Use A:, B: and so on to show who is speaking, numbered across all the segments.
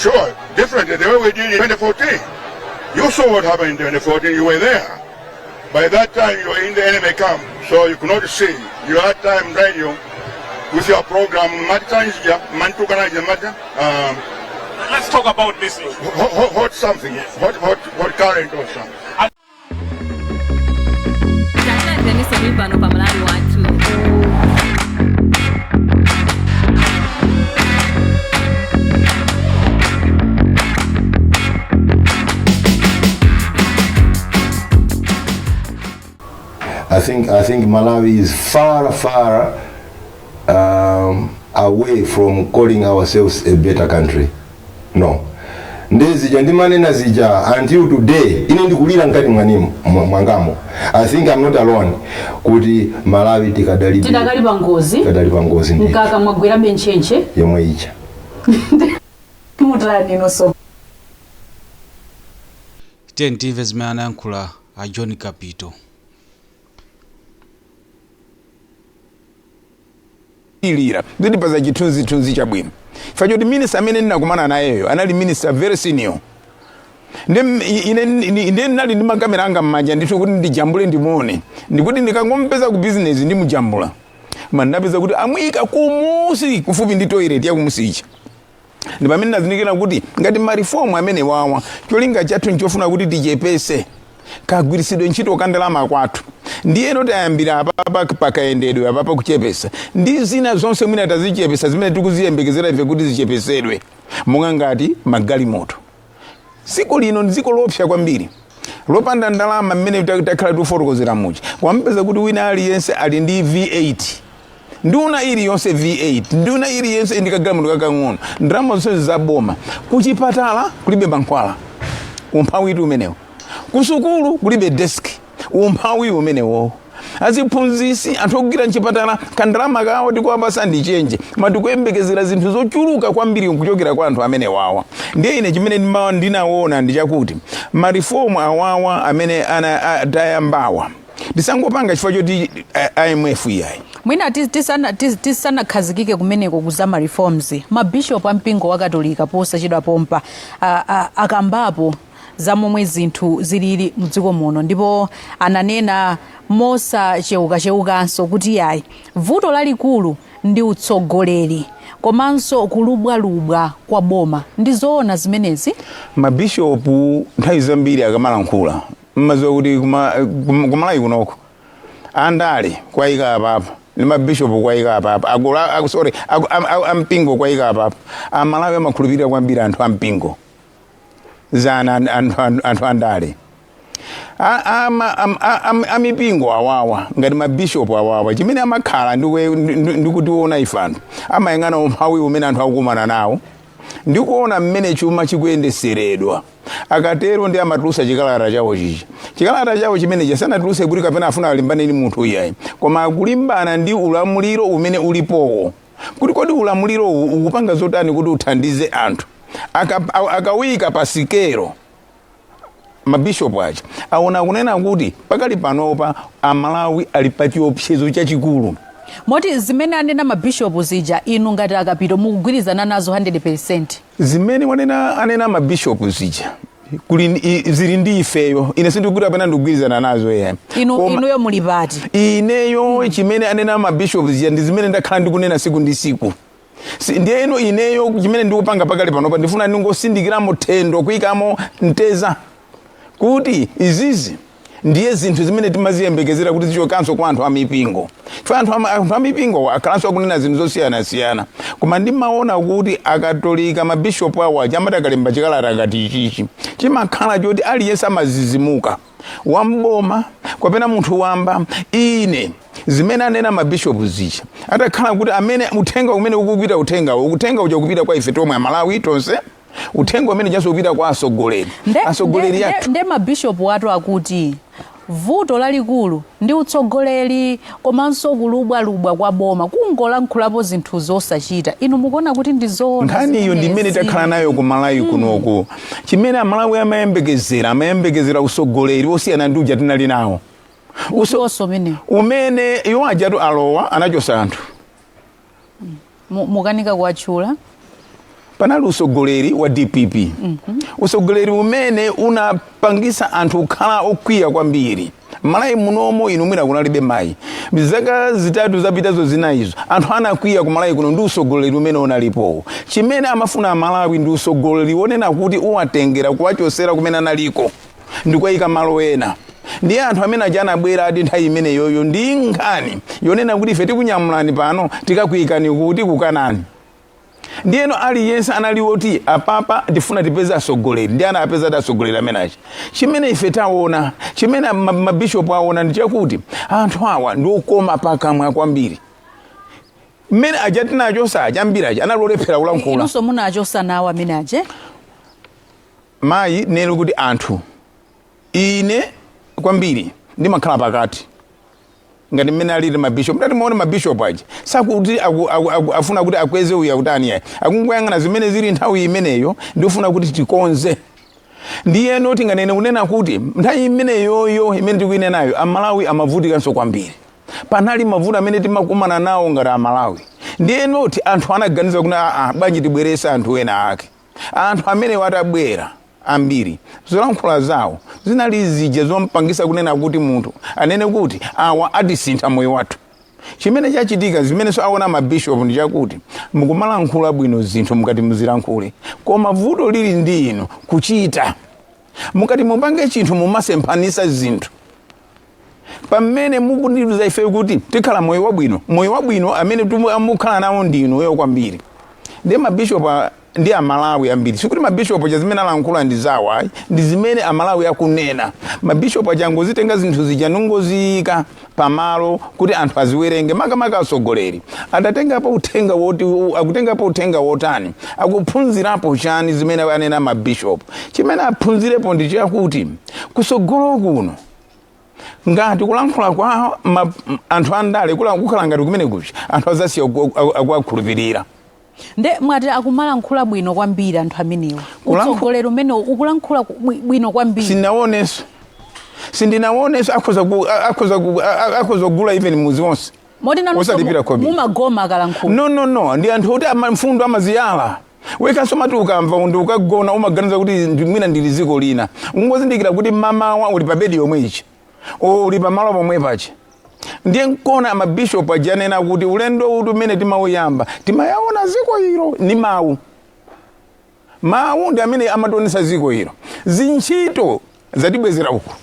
A: Sure, differently the way we did in 2014. You saw what happened in 2014, you were there. By that time, you were in the enemy camp, so you could not see. You had Time Radio with your program, Matanjia, Mantukanaja Mata,
B: Let's talk about this issue.
A: Hot, hot, hot something, hot, hot, hot current or something.
C: Talandireniso muli pano pa Malawi Wathu.
D: I think Malawi is far, far away from calling ourselves a better country. No. Ndezija ndimanena zija until today ine ndikulira mkati mwanimo mwangamo. I think I'm not alone kuti Malawi tikadali
E: Tidakali pa ngozi.
D: Tikadali pa ngozi ndi
E: Mkaka mwagwerabe ntchentche.
D: Yomwe ija.
E: Mutani nonso?
F: Tiyeni timve zimene anayankhula a John Kapito.
G: Ilira zitipatsa chithunzithunzi chabwino chifukwa choti minister amene ndinakumana nayeyo anali minister very senior. Ine ndiye ndinali ndi makamera anga m'manja ndithu kuti ndijambule, ndimuone, ndikuti ndikangompeza ku business ndimujambula. Koma ndinapeza kuti amuyika kumusi kufupi ndi toilet yakumusi ija. Ndi pamene ndinazindikira kuti ngati ma reform amene wawa, cholinga chathu nchofuna kuti tichepese kagwiritsidwe ntchito ka ndalama kwathu, ndiyeno tayambira apapa pakayendedwe apapa kuchepesa ndi zina zonse mwina tazichepesa zimene tikuziyembekezera ife kuti zichepesedwe, monga ngati magalimoto. Dziko lino ndi dziko loopsa kwambiri lopanda ndalama mmene takhala tikufotokozera muja. Kwampeza kuti wina aliyense ali ndi V8, nduna iliyonse V8, nduna iliyonse ndi kagalimoto kakang'ono, ndalama zonse zaboma. Kuchipatala kulibe mankhwala, umphawi umenewo. Kusukulu kulibe desk, umphawi umenewo. Aziphunzisi, anthu ogwira mchipatala, kandalama kawo tikuwapasa ndi chenje, koma tikuyembekezera zinthu zochuluka kwambiri kuchokera kwa anthu amene wawa. Ndiye ine chimene ndinaona ndi chakuti ma reform awawa amene tayambawa tisangopanga chifukwa choti IMF iyayi.
E: Mwina tisanakhazikike kumeneko kuza ma reforms, mabishopu ampingo wa Katolika posachedwa pompa akambapo za momwe zinthu zilili mdziko muno, ndipo ananena mosachewukachewukanso kuti yayi, vuto lalikulu ndi utsogoleri komanso kulubwalubwa kwa boma. Ndi zoona zimenezi?
G: Mabishopu nthawi zambiri akamalankhula, mmadziwa kuti kumalawi kunoko andale kwayika apapa ndi mabishopu kwayika apapa, sorry, ampingo kwayika apapa. Amalawi amakhulupirira kwambiri anthu ampingo zana anthu andale. Amipingo awawa ngati mabishopu awawa, chimene amakhala ndikutiona ife anthu amayang'ana umphawi umene anthu akukumana nawo ndikuona mmene chuma chikuyendeseredwa. Akatero ndi amatulusa chikalata chawo chichi. Chikalata chawo chimenechi sanatuluse kuti kapena afuna alimbane ndi munthu iyayi, koma akulimbana ndi ulamuliro umene ulipowo, kuti kodi ulamuliro uwu ukupanga zotani kuti uthandize anthu. Akawika pa sikelo, mabishopu aja aona kunena kuti pakali panopa Amalawi ali pa chiopsezo chachikulu.
E: Moti zimene anena mabishopu zija, inu ngati Akapito mukugwirizana nazo 100%?
G: Zimene anena mabishopu zija kuli zili ndi ifeyo. Ine sindikuti apena ndikugwirizana nazo iye.
E: Inuyo muli pati?
G: Ineyo chimene anena mabishopu zija ndi zimene ndakhala ndikunena siku ndi siku. Ndiye ino ineyo chimene ndikupanga pakali panopa, ndifuna ndingosindikiramo thendo, kuyikamo mteza kuti izizi ndiye zinthu zimene timaziyembekezera kuti zichokanso kwa anthu amipingo. Chifukwa anthu amipingo akhalanso akunena zinthu zosiyanasiyana, koma ndimaona kuti Akatolika, mabishopu awo aja amati akalemba chikalata ngati ichichi, chimakhala choti aliyense amazizimuka, wamboma kapena munthu wamba. Ine zimene anena mabishopu zija, atakhala kuti amene uthenga umene ukupita, uthenga uja ukupita kwa ife tomwe Amalawi tonse, uthenga umene chanso ukupita kwa atsogoleri, atsogoleri athu.
E: Nde mabishopu atu akuti vuto lalikulu ndi utsogoleri komanso kulubwalubwa kwa boma, kungolankhulapo zinthu zosachita. Inu mukuona kuti ndi zoona
G: Nkhani iyo ndi imene
E: zimenezi?
G: takhala nayo ku Malawi kunoku. Chimene Amalawi amayembekezera, amayembekezera utsogoleri wosiyana ndi uja tinali nawo.
E: Uliwonso umene
G: Umene iwo ajatu alowa anachosa anthu.
E: Mukanika kuwatchula.
G: Panali usogoleri wa DPP, usogoleri umene unapangisa anthu kukhala okwiya kwambiri Malawi munomo. Inu mwina kunalibe, mayi. Zaka 3 zapitazo, zinayizo, anthu anakwiya ku Malawi kuno ndi usogoleri umene unalipowo. Chimene amafuna Amalawi ndi usogoleri wonena kuti uwatengera, kuwachosera kumene analiko ndikuyika malo ena. Ndiye anthu amene aja anabwera adi nthawi imeneyoyo ndi nkhani yonena kuti ife tikunyamulani pano, tikakuyikani kuti kukanani. Ndiyeno aliyense anali woti apapa tifuna tipeze atsogoleri, ndi anapeza ati atsogoleri amene achi. Chimene ife taona, chimene mabishopu aona, ndi chakuti anthu awa ndi okoma pakamwa kwambiri. Mmene aja tinachosa aja, ambiri aja anali olephera kulankhula.
E: Inunso munachosa nawo amene aje?
G: Mayi, nero kuti anthu, ine kwambiri ndimakhala pakati ngati mmene alili mabishopu. Ndati muone mabishopu aja, sakuti afuna kuti akweze uyu, akutani, yayi. Akungoyang'ana zimene zili nthawi imeneyo, ndifuna kuti tikonze. Ndiyeno tinganene kunena kuti nthawi imeneyoyo imene tikuinenayo, Amalawi amavutikanso kwambiri. Panali mavuto amene timakumana nawo ngati Amalawi. Ndiyeno ti anthu anaganiza kuti, aa, bwanji tibwerese anthu ena ake? Anthu amene watabwera ambiri, zolankhula zawo zinali zija zompangisa kunena kuti munthu anene kuti awa atisintha moyo wathu. Chimene chachitika, zimenenso aona mabishopu, ndi chakuti mukumalankhula bwino zinthu, mukati muzilankhule, koma vuto lili ndi inu kuchita. Mukati mupange chinthu, mumasemphanisa zinthu. Pamene mukundiuza ife kuti tikhala moyo wabwino, moyo wabwino amene mukhala nawo ndinuyo kwambiri. Ndiye mabishopu ndi Amalawi ambiri, sikuti mabishopu aja zimene alankhula ndi zawo, ayi, ndi zimene Amalawi akunena. Mabishopu aja angozitenga zinthu zija nongoziyika pamalo kuti anthu aziwerenge, makamaka atsogoleri atatengapo uthenga woti akutengapo uthenga wotani, akuphunzirapo chani zimene anena mabishopu. Chimene aphunzirepo ndi chakuti kusogolo kuno, ngati kulankhula kwa anthu andale kukhala ngati kumene kucha, anthu azasiya akuwakhulupirira.
E: Nde mwati akumalankhula bwino kwambiri anthu amenewa? Utsogoleri umene ukulankhula bwino kwambiri?
G: Sindinaonenso, sindinaonenso. Akhoza kugula even muzi wonse
E: Moti nanunso
G: osalipira khobiri.
E: Mumagoma akalankhula?
G: No, no, no, ndi anthu oti mfundo amaziyala. Wekanso mati ukamva ndi ukagona, umaganiza kuti mwina ndili ziko lina. Ungozindikira kuti mamawa uli pa bedi yomwe ichi, uli pamalo pomwe pachi. Ndiye nkona mabishopu ajanena kuti ulendo uti umene timauyamba, timayaona ziko ilo ni mawu. Mawu ndi amene amationesa ziko ilo, zintchito zatibwezera uku.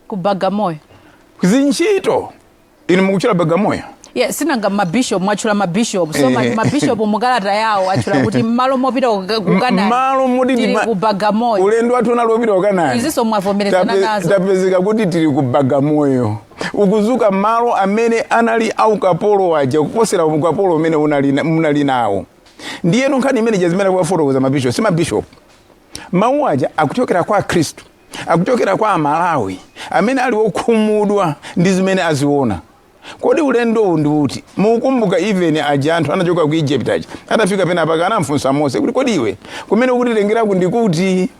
E: Ku Bagamoyo.
G: Zintchito, inu mukutchula Bagamoyo.
E: Yeah, sinanga mabishop, mwatchula mabishop, so mabishop mukalata yawo atchula kuti mmalo mopita ku Kanani,
G: Malo moti
E: tili ku Bagamoyo.
G: Ulendo wathu unali wopita ku Kanani.
E: Izinso mwavomerezana nazo.
G: Tapezeka kuti tili ku Bagamoyo, ukuzuka malo amene anali aukapolo aja, kuposera ukapolo umene munali nawo. Ndiyeno nkhani imene ija, zimene akuwafotokoza mabishop, si mabishop, mawu aja akuchokera kwa Khristu, akuchokera kwa Amalawi amene ali okhumudwa ndi zimene aziona. Kodi ulendowu ndi uti? Mukumbuka even aja anthu anachoka ku Egypt aja, atafika pena paka anamfunsa Mose kuti, "Kodi iwe, kumene ukutitengeraku ndikuti?"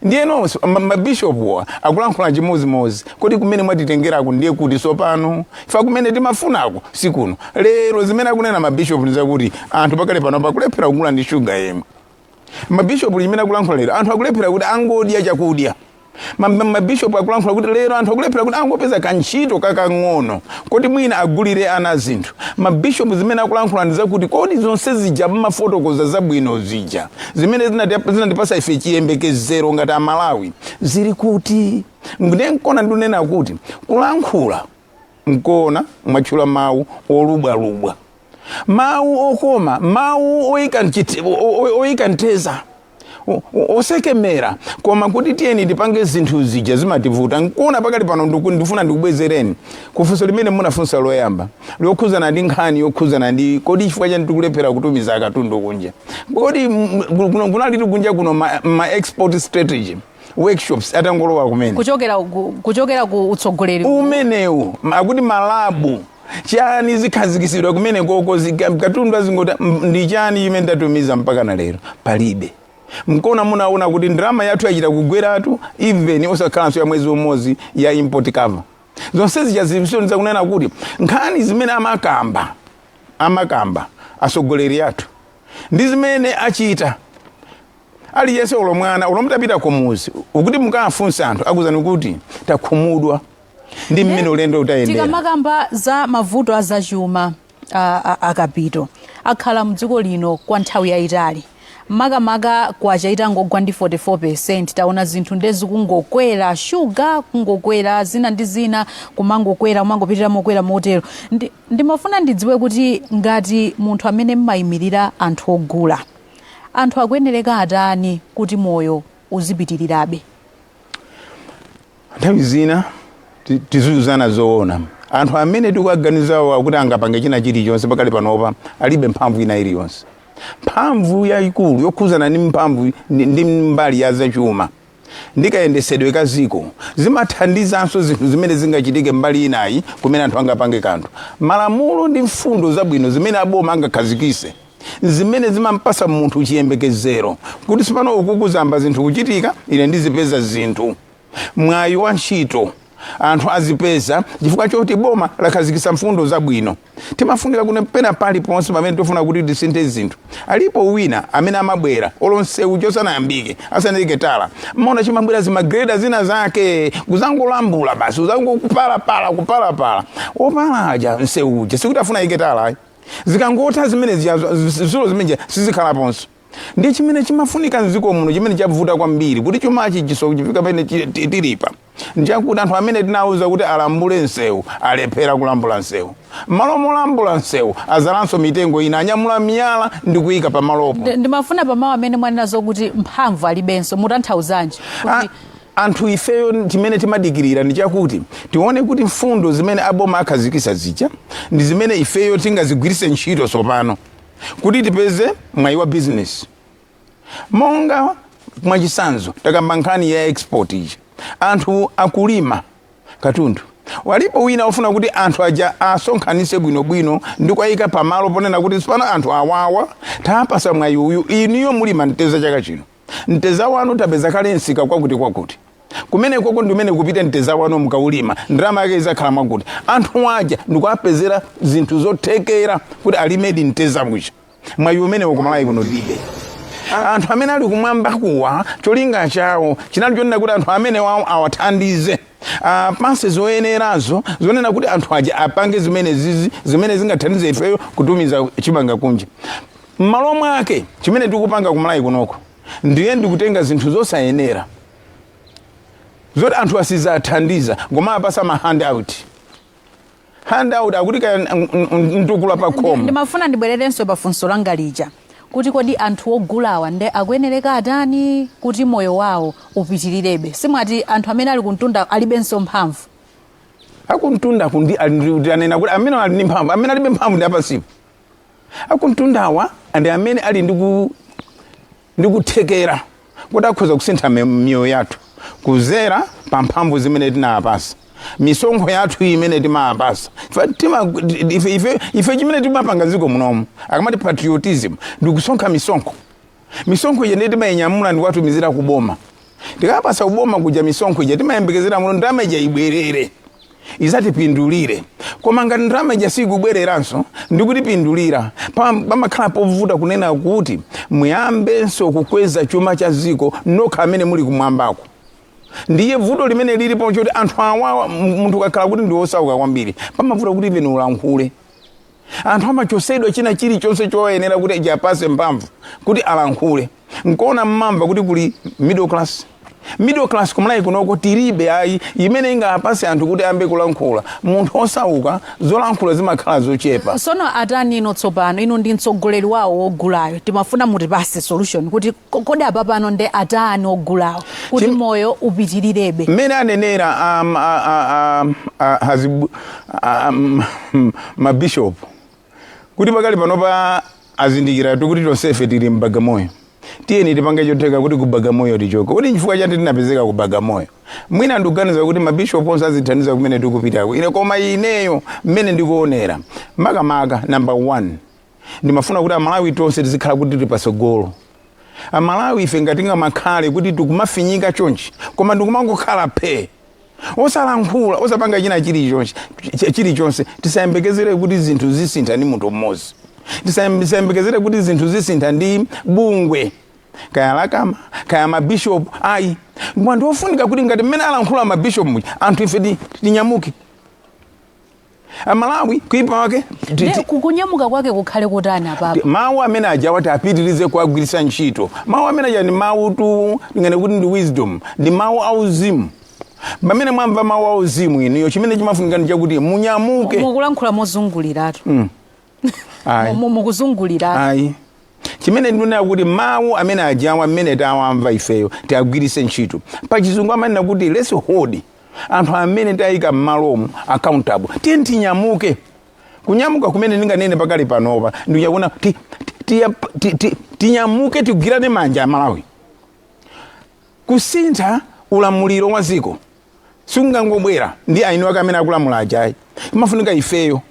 G: Ndiyenonso mabishopuwa akulankhula chimozimozi: kodi kumene mwatitengeraku ndiye kuti sopano? Ifa kumene timafunako sikuno. Lero zimene akunena mabishopu ndi zakuti anthu pakale pano pakulephera kugula ndi shuga yemwe. Mabishopu chimene akulankhula lero, anthu akulephera kuti angodya chakudya. Mabishopu akulankhula kuti lero anthu akulephera kuti angopeza kantchito kakang'ono kuti mwina agulire ana zinthu. Mabishopu zimene akulankhula ndi zakuti, kodi zonse zija mumafotokoza zabwino zija, zimene zinatipasa ife chiyembekezero ngati Amalawi, zili kuti? Ndiye nkona ndinena kuti kulankhula nkona mwatchula mawu olubwalubwa, mawu okoma, mawu oyika mteza, osekemera, koma kuti tiyeni tipange zinthu zija zimativuta. Nkuona pakali pano ndifuna ndikubwezereni kufunso limene munafunsa loyamba, lokhuzana ndi nkhani yokhuzana ndi kodi chifukwa chani tikulephera kutumiza akatundu kunja. Kodi kunaliti kunja kuno ma export strategy workshops atangolowa kumene?
E: Kuchokera ku utsogoleri
G: umenewu, akuti ma lab chani zikhazikisidwa kumene koko, katundu azingoti ndi chani chimene tatumiza mpaka na lero? Palibe. Mkona munaona kuti ndalama yathu yachita kugweratu, even osakhalanso ya mwezi umodzi ya import cover. Zonse zija zisoniza kunena kuti nkhani zimene amakamba atsogoleri athu Ndi zimene achita aliyense, ulo mwana, ulo mutapita kumuzi ukuti mukafunsa anthu, akuzani kuti takhumudwa ndi mmene ulendo utayendera.
E: Tikamakamba za mavuto azachuma, akapito akhala mdziko lino kwa nthawi yayitali, makamaka kwacha itangogwa ndi 44, taona zinthu ndezikungokwera, shuga kungokwera, zina ndi zina kumangokwera, kumangopitirira mokwera motero. Ndimafuna ndidziwe kuti ngati munthu amene mmayimirira anthu ogula, anthu akuyenereka atani kuti moyo uzipitirirabe?
G: Nthawi zina tiziuzana zoona. Anthu amene tikuwaganizawo kuti angapange china chilichonse, pakali panopa alibe mphamvu ina iliyonse. Mphamvu yayikulu yokhuzana ndi mphamvu ndi mbali ya zachuma ndi kayendesedwe ka ziko zimathandizanso zinthu zimene zingachitike mbali inayi kumene anthu angapange kanthu. Malamulo ndi mfundo zabwino zimene aboma angakhazikise, zimene zimampasa munthu chiyembekezero kuti sipano uku kuzamba zinthu kuchitika, ine ndizipeza zinthu, mwayi wa ntchito anthu azipeza chifukwa choti boma lakhazikitsa mfundo zabwino. Timafunika kuti pena paliponse pamene tifuna kuti tisinthe zinthu, alipo wina amene amabwera, olo msewu chosanayambike, asanayike tala, maona chimabwera zimagreda zina zake kuzangolambula basi, kuzangokupalapala, kupalapala, opala aja msewu uja, sikuti afuna ike tala ayi. Zikangotha zimene zija, zitsulo zimene sizikhalaponso. Ndi chimene chimafunika mdziko muno, chimene chavuta kwambiri kuti chumachi chiso chifika pamene tilipa, nchakuti anthu amene tinawuza kuti alambule msewu alephera kulambula msewu. Malo molambula msewu azalanso mitengo ina, anyamula miyala ndi kuyika pamalopo.
E: Ndimafuna pamawu amene mwanena zokuti mphamvu alibenso, mutanthauzanji kuti?
G: Anthu ifeyo chimene timadikirira ndi chakuti tione kuti mfundo zimene aboma akhazikisa zija ndi zimene ifeyo tingazigwiritse ntchito tsopano kuti tipeze mwayi wa business. Monga mwachisanzo, takamba nkhani ya export ija, anthu akulima katundu, walipo wina ofuna kuti anthu aja asonkhanise bwinobwino ndi kuwayika pamalo ponena kuti tsopano anthu awawa tapasa mwayi uyu, inuyo mulima mteza chaka chino, mteza wanu tapeza kale msika kwakuti kwakuti, kumene koko ndimene kupita mteza wanu, mukaulima ndalama yake izakhala mwakuti. Anthu aja ndikuapezera zinthu zothekera kuti alimedi mteza muja. Mwayi umenewo kumalawi kuno tilibe. Anthu amene ali kumwamba kuwa, cholinga chawo chinali chonena kuti anthu amene wawo awathandize, apase zoyenerazo zonena kuti anthu aja apange zimene zizi zimene zingathandize ifeyo kutumiza chimanga kunja. M'malo mwake chimene tikupanga kumalawi kunoko ndiye ndikutenga zinthu zosayenera zoti anthu asizathandiza, ngoma apasa ma handout, handout akuti kaya mtukula pa khomo.
E: Ndimafuna ndibwererenso pa funso langa lija kuti kodi anthu ogulawa nde akuyenereka atani kuti moyo wawo upitirirebe? Simwati anthu amene ali kumtunda alibenso mphamvu?
G: Akumtunda kundi anena kuti amene ali ndi mphamvu, amene alibe mphamvu ndi apansipo. Akumtundawa ndi amene ali ndi kuthekera kuti akhoza kusintha miyoyo yathu kuzera pa mphamvu zimene tinawapasa, misonkho yathu imene timawapasa. Ife chimene timapanga dziko munomu, akamati patriotism, ndikusonkha misonkho. Misonkho ija ndiye timayinyamula ndikuwatumizira kuboma. Tikapasa kuboma kuja misonkho ija, timayembekezera muno ndalama ija ibwerere izatipindulire. Koma ngati ndalama ija sikubwereranso ndikutipindulira, pamakhala povuta kunena kuti muyambenso kukweza chuma cha ziko nokha amene muli kumwambako. Ndiye vuto limene lilipo choti anthu awawa, munthu ukakhala kuti ndi wosauka kwambiri, pamavuta kuti even ulankhule. Anthu amachosedwa china chilichonse choyenera kuti chapase mphamvu kuti alankhule. Nkuona mmamva kuti kuli middle class, middle class. Kumalawi kunoko tilibe ayi imene ingapase anthu kuti ayambe kulankhula. Munthu osauka zolankhula zimakhala zochepa.
E: Sono atani ino tsopano? Inu ndi mtsogoleri wawo wogulayo, timafuna mutipase solution kuti kodi apa pano nde atani ogulawo kuti moyo upitirirebe?
G: Mmene anenera mabishopu kuti pakali panopa azindikira kuti tonsefe tili m'Bagamoyo, tiyeni tipange chotheka kuti ku Bagamoyo tichoke. Kuti nchifukwa chati tinapezeka ku Bagamoyo? Mwina ndikuganiza kuti mabishopu onse azithandiza kumene tikupitako. Ine, koma ineyo mmene ndikuonera, makamaka number one, ndimafuna kuti Amalawi tonse tizikhala kuti tili patsogolo. Amalawi ife ngati ngamakhale kuti tikumafinyika chonchi, koma ndikumangokhala phe, osalankhula, osapanga china chilichonse chilichonse, tisayembekezere kuti zinthu zisintha ndi munthu mmodzi. Tisayembekezere kuti zinthu zisintha ndi bungwe kaya la CAMA, kaya mabishopu, ayi. Ndipo anthu ofunika kuti ngati mmene alankhula mabishopu muja, anthu ife tinyamuke. Amalawi kuipa wake
E: Ne, kunyamuka kwake kukhale kutani apapa?
G: Mawu amene aja wati apitirize kuagwiritsa ntchito. Mawu amene aja ndi mawu tu, ndingane kuti ndi wisdom, ndi mawu auzimu. Pamene mwamva mawu auzimu inuyo, chimene chimafunika ndi chakuti munyamuke.
E: Mukulankhula mozunguliratu.
G: Ayi.
E: Mukuzunguliratu.
G: Ayi, chimene ndinena kuti mawu amene ajawa, mmene tawamva ifeyo, tiagwiritse ntchito. Pachizungu amanena kuti let's hold anthu amene tayika m'malomu accountable. Tiye tinyamuke. Kunyamuka kumene ndinganene pakali panopa ndikuona tinyamuke, tigwirane manja Amalawi. Kusintha ulamuliro wa ziko sungangobwera ndi aini wake amene akulamula ajayi. Imafunika ifeyo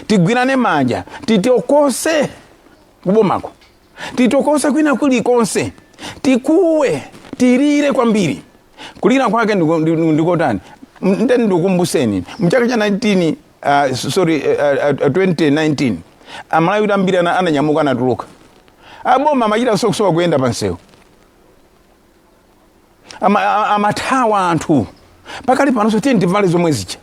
G: tigwirane manja, titokose kubomako, titokose kwina kulikonse, tikuwe, tilire kwambiri. Kulira kwake ndikotani? Ndeni ndikukumbuseni, mchaka cha 19 sorry, 2019 Amalawi kuti ambiri ananyamuka, anatuluka. Aboma amachita sokusowa kuyenda pansewu, amathawa anthu. Pakali panonso tiye tivale zomwe zija.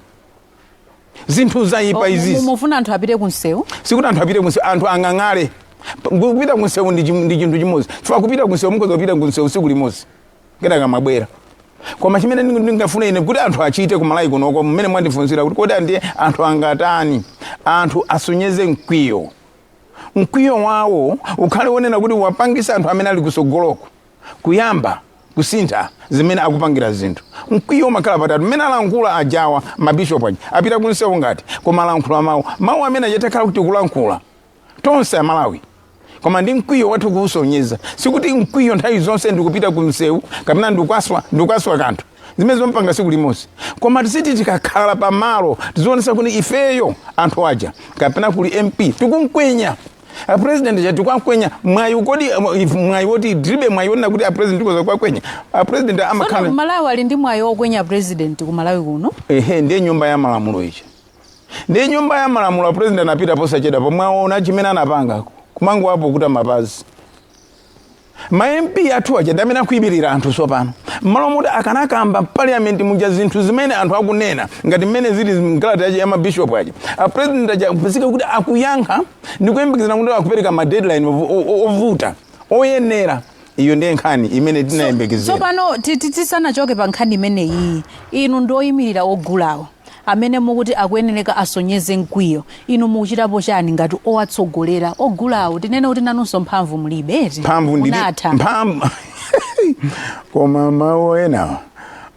G: Zinthu zayipa izizi.
E: Mufuna anthu apite kunsewu?
G: Sikuti anthu apite kunsewu, anthu ang'ang'ale. Kupita kunsewu ndi chinthu chimodzi, chifukwa kupita kunsewu mukhoza kupita kunsewu tsiku limodzi, kenaka mabwera. Koma chimene ndingafune ine kuti anthu achite kumalawi kunoko, mmene mwandifunzira kuti kodi andiye anthu angatani, anthu asonyeze mkwiyo. Mkwiyo wawo ukhale wonena kuti wapangisa anthu amene ali kusogoloko kuyamba kusintha zimene akupangira zinthu. Mkwiyo umakhala patatu. Mmene alankhula ajawa mabishopu aja, apita kunsewu ngati, koma alankhula mawu, mawu amene aja takhala kuti kulankhula tonse Amalawi, koma ndi mkwiyo wathu kuwusonyeza. Sikuti mkwiyo nthawi zonse ndikupita kumsewu kapena ndikukaswa kanthu, zimene zompanga siku limodzi. Koma tisiti tikakhala pamalo tizionesa kuti ifeyo anthu aja, kapena kuli MP tikumkwenya a president cha, tikukwenya mwayi. Kodi mwayi woti tilibe mwayi wonena kuti a president tikoza kuwakwenya a president amakhala
E: Sono Malawi ali ndi mwayi wokwenya president ku Malawi kuno?
G: Ehe, ndiye nyumba ya malamulo ichi, ndiye nyumba ya malamulo. A president anapita posachedwa pomwe, chimene anapanga kumango apo kuti mapazi ma MP athu aja ndi amene akuyimirira anthu. Tsopano mmalo moti akanakamba parliament muja zinthu zimene anthu akunena, ngati mmene zili mkalata yache ya mabishopu aja, a president aja kupezeka kuti akuyankha ndi kuyembekezera kuti akupereka ma deadline ovuta oyenera. Iyo ndiye nkhani imene tinayembekezera.
E: Tsopano tisanachoke pa nkhani imeneyi, inu ndi oyimirira ogulawo amene mukuti akuyenereka asonyeze mkwiyo, inu mukuchitapo chani ngati owatsogolera ogulawo? Tinene kuti nanunso mphamvu mulibe, eti?
G: Mphamvu ndili
E: Munatha.
G: Mphamvu, koma mawu enawa,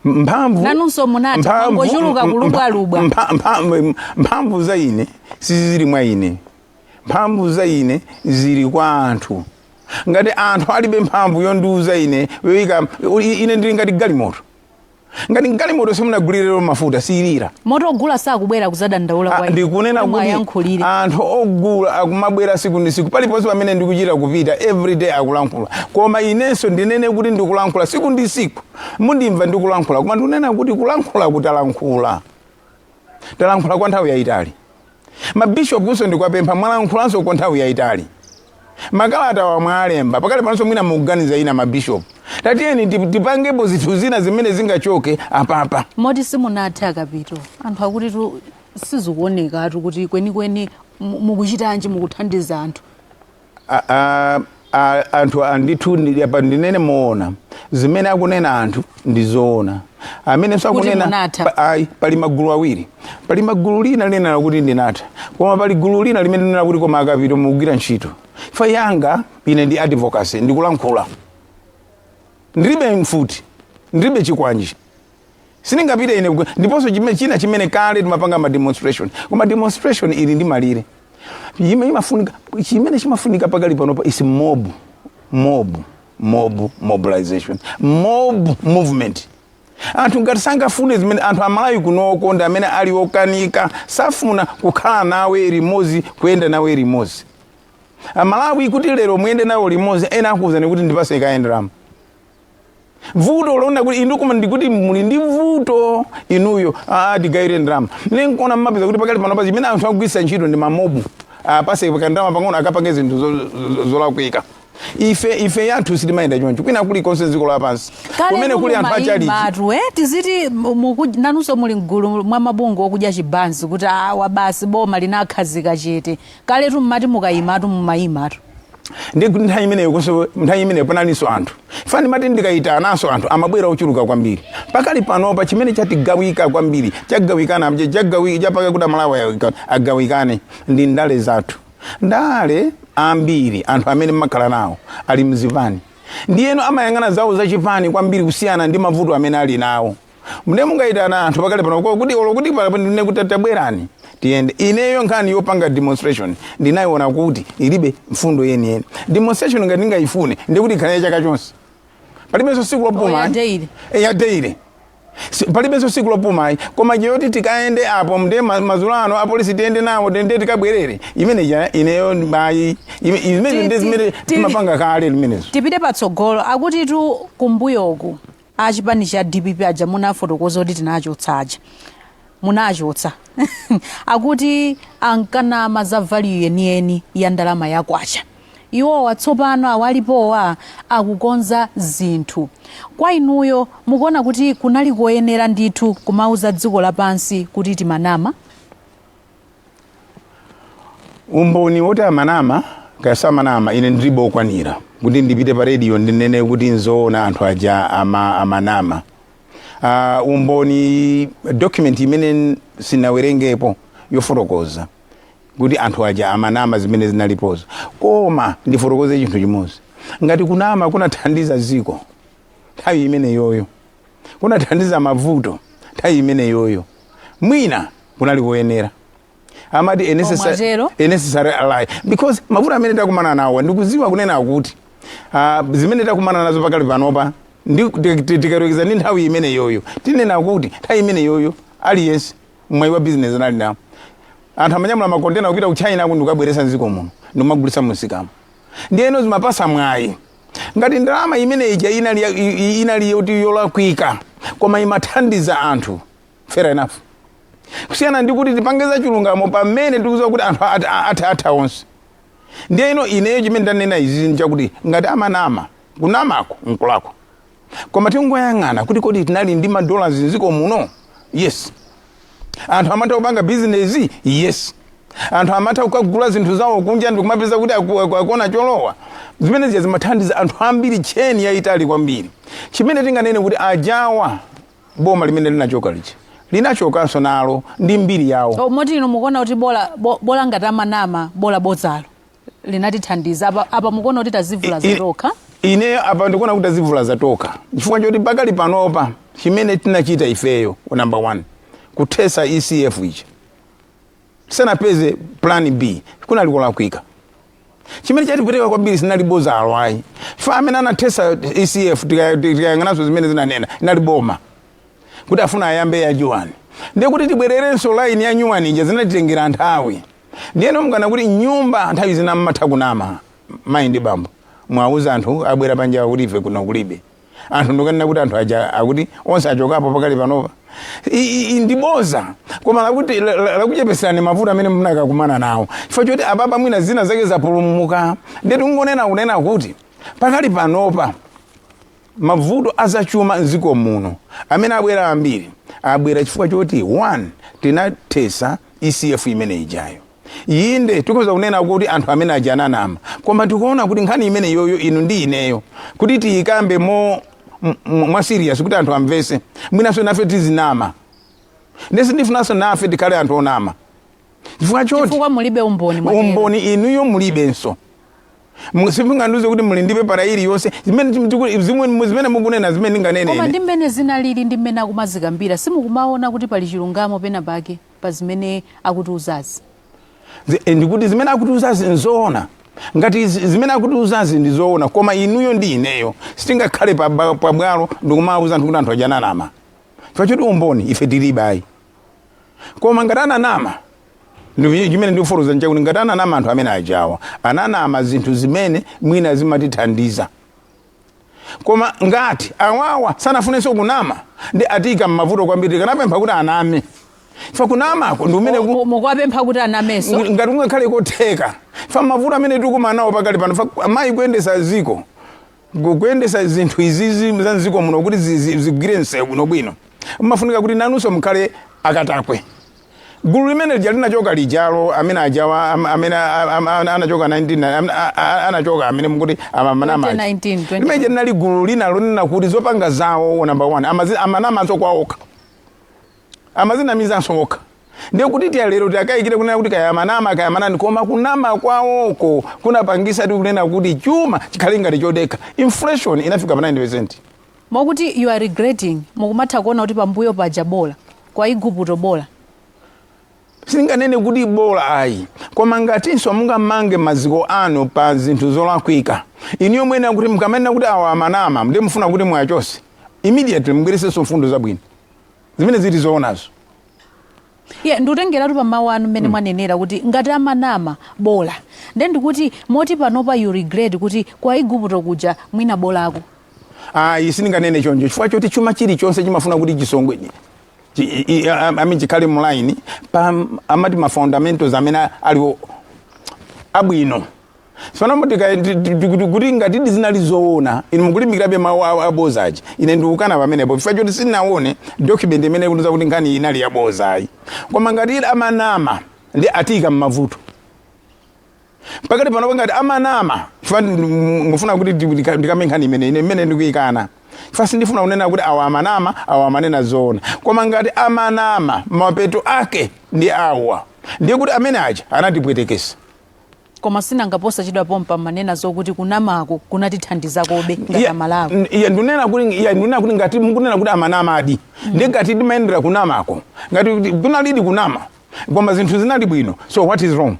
G: mphamvu
E: Nanunso munatha, mwangochuluka kulubwalubwa.
G: Mphamvu za ine sizili mwa ine, mphamvu za ine zili kwa anthu. Ngati anthu alibe mphamvu yondiuza ine yoyika ine, ndili ngati galimoto. Ngati galimoto simunagulirero mafuta, siyilira.
E: Moto ogula sakubwera kuzadandaula kwa
G: Ah, ndikunena
E: inu,
G: kuti
E: mwayankhulire.
G: anthu ogula akumabwera siku ndi siku, paliponse pamene ndikuchita kupita, everyday akulankhula. Koma inenso ndinene kuti ndikulankhula siku ndi siku, mundimva ndikulankhula. Koma ndikunena kuti kulankhula kutalankhula, talankhula kwa nthawi yayitali. Mabishopunso ndikuwapempha, mwalankhulanso kwa nthawi yayitali, makalata wa mwalemba. Pakali panonso mwina mukuganiza ina mabishopu, tatiyeni tipangepo zinthu zina zimene zingachoke apapa.
E: Moti simunathe, Akapito? Anthu akuti tu sizikuonekatu kuti kwenikweni mukuchitanji, mukuthandiza anthu.
G: Anthu andithu apa ndinene moona, zimene akunena anthu ndi zoona. Amene sakunena
E: Munatha.
G: Ayi, pali magulu awiri. Pali magulu lina linena kuti ndinatha, koma pali gulu lina limene linena kuti koma Akapito mukugwira ntchito. Fa yanga ine ndi advocacy, ndikulankhula. Ndilibe mfuti, ndilibe chikwanji, sindingapite ine ndiponso china chimene kale timapanga ma demonstration, koma demonstration ili ndi malire. Imafunika, chimene chimafunika pakali panopa is mob mobilization, mob movement. Anthu ngati sangafune zimene anthu Amalawi kunoko ndi amene ali okanika, safuna kukhala nawe limodzi, kuyenda nawe limodzi. Amalawi kuti lero muyende nawo limodzi, ena akuwuzani kuti ndipase kayenderamo. Vuto lona kuti inu, koma ndikuti muli ndi vuto inuyo, tigayire ndalama. Ine nkuona mmapeza kuti pakali panopa chimene anthu akugwiritsa ntchito ndi ma mob. Apase kandalama pang'ono, akapange zinthu zolakwika. Ife yathu sitimayenda choncho kwina kulikonse dziko lapansi kumene kuli anthu achalichi.
E: Matu tiziti nanunso muli mgulu mwa mabungwe okudya chibanzi kuti awa basi boma linakhazika chete. Kaletu mmati mukayimatu, mumayimatu.
G: Ndi kuti nthawi imeneyo konso, nthawi imeneyo panalinso anthu fani mati ndikayitananso anthu amabwera ochuluka kwambiri. Pakali panopa chimene chatigawika kwambiri, chagawikana, chapaka kuti Amalawi agawikane ndi ndale zathu. Ndale ambiri, anthu amene mmakhala nawo ali mzipani, ndiyeno amayang'ana zawo zachipani kwambiri kusiyana ndi mavuto amene ali nawo. Mne mungayitana anthu pakali pano kuti olo kuti ndine kuti tabwerani tiyende. Ineyo nkhani yopanga demonstration ndinayiona kuti ilibe mfundo yeniyeni. Demonstration ngati ndingayifune, ndikuti ikhale chaka chonse, palibenso siku lopuma.
E: Oh, ya daily.
G: Ya daily. Palibenso siku lopuma. Koma chiyoti tikayende apo, mnde madzulo ano apolisi tiyende nawo, tende tikabwerere, imene ja ineyo mayi imene ndi zimene timapanga kale limenezo.
E: Tipite patsogolo. Akuti tu kumbuyoku achipani cha DPP aja munafotokoza kuti tinachotsa aja, munachotsa, akuti ankanama za value yeniyeni ya ndalama ya kwacha. Iwowa tsopano awalipowa akukonza zinthu. Kwa inuyo mukuona kuti kunali koyenera ndithu kumauza dziko lapansi kuti timanama?
G: Umboni woti amanama kasamanama ine ndilibe okwanira kuti ndipite pa radio ndinene kuti nzoona anthu aja amanama. Umboni, document imene sinawerengepo yofotokoza kuti anthu aja amanama zimene zinalipozo. Koma ndifotokoze chinthu chimodzi: ngati kunama kunathandiza ziko nthawi imene yoyo, kunathandiza mavuto nthawi imene yoyo, mwina kunali koyenera. Amati a necessary,
E: Mwatero?
G: a necessary lie, because mavuto amene takumana nawo, ndikuziwa kunena kuti zimene takumana nazo pakali panopa tikayerekeza ndi nthawi imene yoyo, tinena kuti nthawi imene yoyo aliyense mwayi wa business anali nawo. Anthu amanyamula makontena kupita ku China ku ndikukabweresa mdziko muno ndikumagulitsa mumsikamo. Ndiyeno zimapasa mwayi. Ngati ndalama imene ija inali yoti yolakwika koma imathandiza anthu, fair enough, kusiyana ndi kuti tipange za chilungamo pamene tikuziwa kuti anthu atha atha onse. Ndiye ino ineyo chimene ndanena izi nchakuti ngati amanama, kunamako nkulakwa, koma tingoyang'ana kuti kodi tinali ndi madollars mdziko muno? Yes. Anthu amatha kupanga bizinesi? Yes. Anthu amatha kukagula zinthu zawo kunja ndikumapeza kuti akuona cholowa. Zimene zija zimathandiza anthu ambiri, chain yayitali kwambiri. Chimene tinganene kuti ajawa, boma limene linachoka lija linachokanso nalo ndi mbiri yawo.
E: Oh, moti inu mukuona kuti bola ngati amanama, bola bodzalo linatithandiza. Apa mukuona kuti tazivula zatokha?
G: Ineyo apa ndikuona kuti tazivula zatokha, chifukwa choti pakali panopa chimene tinachita ifeyo, number one, kuthesa ECF ichi sanapeze plan B, kunali kulakwika. Chimene chatipweteka kwambiri sinali bozalo ayi. Fa amene anathesa ECF, tikayang'ananso zimene zinanena, inali boma kuti afuna ayambe ya new one. Ndiye kuti tibwererenso line ya new one ija zinatitengera nthawi. Ndiyeno mukana kuti nyumba nthawi zina mmatha kunama, mayi ndi bambo mwauza anthu abwera panja kuti ife kuno kulibe anthu, ndikanena kuti anthu aja akuti onse achokapo pakali panopa. Ndiboza, koma lakuti lakuchepesani mavuto amene munakakumana nawo, chifukwa choti apapa mwina zina zake zapulumuka. Ndiye tingonena kunena kuti pakali panopa mavuto azachuma mdziko muno amene abwera ambiri abwera chifukwa choti one, tinathesa ECF imene ijayo. Inde, tikhoza kunena kuti anthu amene aja ananama, koma tikuona kuti nkhani imene yoyo inu ndi ineyo kuti tiyikambe mo mwa serious kuti anthu amvese, mwinanso nafe tizinama. Ndesi ndifunanso nafe tikhale anthu onama chifukwa choti
E: Chifukwa mulibe umboni, mwatero.
G: Umboni inuyo mulibenso. Simungandiuze kuti muli ndi pepala iliyonse zimene zimene mukunena, zimene ndinganene
E: Koma
G: ine.
E: Ndi mmene zinalili ndi mmene akumazikambira, simukumaona kuti pali chilungamo pena pake pa zimene akutiuzazi?
G: Ndikuti zimene akutiuzazi nzoona. Ngati zimene akutiuzazi ndi zoona, koma inuyo ndi ineyo sitingakhale pabwalo ndikumauza anthu kuti anthu aja ananama, chifukwa choti umboni ife tilibe ayi. Koma ngati ananama, chimene ndikufotokoza nchakuti ngati ananama anthu amene ajawa, ananama zinthu zimene mwina zimatithandiza. Koma ngati awawa sanafunenso kunama, ndi atika mmavuto kwambiri. Tikanapempha kuti aname. Fa kunamako ndi umene
E: Mukuwapempha kuti anameso?
G: Ngati kungakhale kotheka, fa mavuto amene tikumana nawo pakali pano, fa amayi kuyendesa ziko, kuyendesa zinthu izizi za mziko muno kuti zigwire msewu bwinobwino, mafunika kuti nanunso mukhale akatakwe. Gulu limene lija linachoka lijalo, amene ajawa amene anachoka 19 anachoka, amene mukuti amanama,
E: 2019, 20.
G: Limene linali gulu lina lonena kuti zopanga zawo, number one, amanamazo kwa okha, amazinamizanso okha. Ndiye kuti tiya lero tiakayikire kunena kuti kaya amanama, kaya manani, koma kunama kwawoko kunapangisa ti kunena kuti chuma chikhale ngati chodekha. Inflation inafika pa 90.
E: Mokuti you are regretting, mukumatha kuona kuti pambuyo paja bola kwa Igupto bola?
G: Sindinganene kuti bola, ayi, koma ngatinso mungamange maziko anu pa zinthu zolakwika, iniyo mwene kuti mukamanena kuti awa amanama, ndiye mufuna kuti mwachose immediately, mubweresenso mfundo zabwino zimene zili zoonazo.
E: Ye, ndikutengeratu pa mawu anu mmene mwanenera kuti ngati amanama bola, nde ndikuti moti panopa you regret kuti kwa Igupto kuja mwina bolako?
G: Ayi, sindinganene choncho, chifukwa choti chuma chilichonse chimafuna kuti chisongwe, I mean, chikhale mu line pa amati ma fundamentals amene ali abwino. Sipano kuti ngati zinali zoona, inu mukulimbikirabe mawu abozaji. Ine ndikukana pamenepo, chifukwa choti sindinaone document imene ikuti kuti nkhani inali yabozayi. Koma ngati ili amanama, ndi atiyika m'mavuto pakati pano. Ngati amanama, chifukwa ngufuna kuti ndikame nkhani imene ine imene ndikuyikana, chifukwa sindifuna kunena kuti awa amanama, awa amanena zoona. Koma ngati amanama, mapeto ake ndi awa, ndiye kuti amene aja anatipwetekesa.
E: Koma sinangaposachedwa pompa manena zokuti kunamako kunatithandizakobe ngati Amalawi.
G: Iye ndinena kuti ngati mukunena kuti amanamadi, ndiye ngati timayendera kunamako, ngati kuti kunalidi kunama koma zinthu zinali bwino, so what is wrong?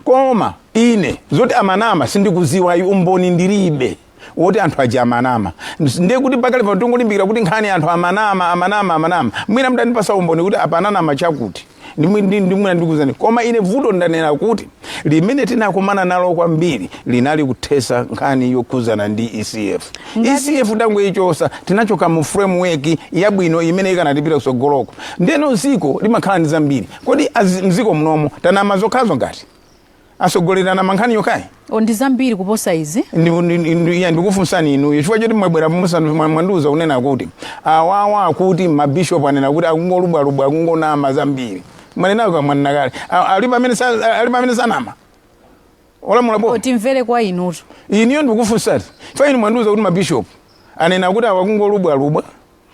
G: Koma ine zoti amanama sindikuziwa, umboni ndilibe woti anthu aja amanama. Ndiye kuti pakali pano tingulimbikira kuti nkhani anthu amanama, amanama, amanama. Mwina mudandipasa umboni kuti apananama chakuti, ndimwina ndikuzani. Koma ine vuto ndanena kuti limene tinakumana nalo kwambiri linali kuthesa nkhani yokhuzana ndi ECF. ECF tangoichosa, tinachoka mu framework yabwino imene ikanatipita kusogoloko. Ndeno ziko limakhala ndi zambiri. Kodi mziko munomo tanama zokhazo? Ngati atsogoleri anama nkhani yokhayi?
E: O, ndi zambiri kuposa izi.
G: Iya, ndikufunsani inuyo, chifukwa choti mwabwera mwandiuza kunena kuti awawa akuti mabishopu anena kuti akungolubwalubwa, akungonama zambiri. Mwanenako, mwanena kale. Ali pamene sanama olamula
E: bo? Timvere kwa inutu.
G: Iniyo ndikufunsati, chifukwa inu mwandiuza kuti mabishopu anena kuti awa akungolubwalubwa.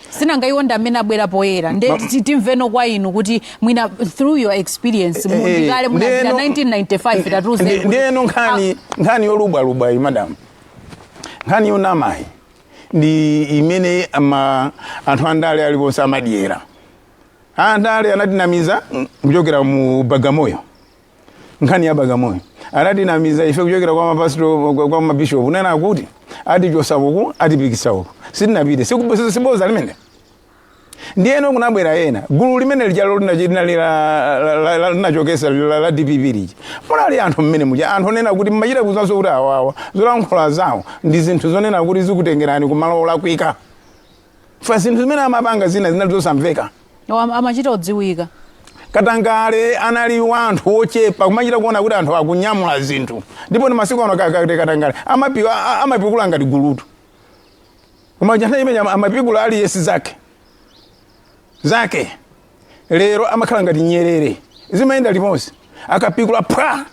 E: Sinanga iwo ndi amene abwera poyera, nde timveno kwa inu kuti mwina through your experience mundikale munapita 1995, tatiuzeni
G: Ndiyeno nkhani yolubwalubwa iyi, madam, nkhani yonamayi ndi imene ama anthu andale aliponse amadyera. Andale anatinamiza kuchokera mu Bagamoyo, nkhani ya Bagamoyo. Anatinamiza ife kuchokera kwa mapasito, kwa mabishopu, kunena kuti atichosa uku, atipikisa uku, sitinapite. Siboza limene? Ndiyeno kunabwera ena, gulu limene lijalo linachokesa la DPP lija, munali anthu mmene muja, anthu onena kuti mmachita kuzanso kuti awawa zolankhula zawo ndi zinthu zonena kuti zikutengerani kumalo olakwika. Fa zinthu zimene amapanga zina zinali zosamveka.
E: Amachita odziwika.
G: Katangale anali wa anthu ochepa, kumachita kuona kuti anthu akunyamula zinthu. Ndipo ndi masiku ano katangale amapikula ngati gulutu, koma chanthawi imene amapikula aliyense zake zake. Lero amakhala ngati nyerere zimayenda limodzi, akapikula phwa,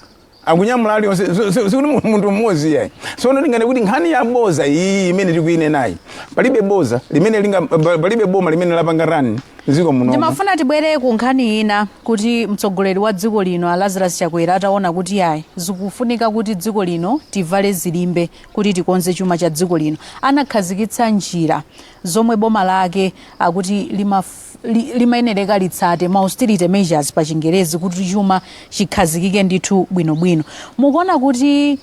G: akunyamula aliyonse, sikuti munthu mmodzi yayi. Sono ndingane kuti nkhani ya boza iyi imene tikuinenayi, palibe boza limene linga palibe boma limene lapanga run mdziko muno.
E: Ndimafuna tibwere ku nkhani ina, kuti mtsogoleri wa dziko lino a Lazarus Chakwera ataona kuti ayi, zikufunika kuti dziko lino tivale zilimbe kuti tikonze chuma cha dziko lino, anakhazikitsa njira zomwe boma lake akuti limayenereka litsate, ma austerity measures pa Chingerezi, kuti chuma chikhazikike ndithu bwinobwino. Mukuona kuti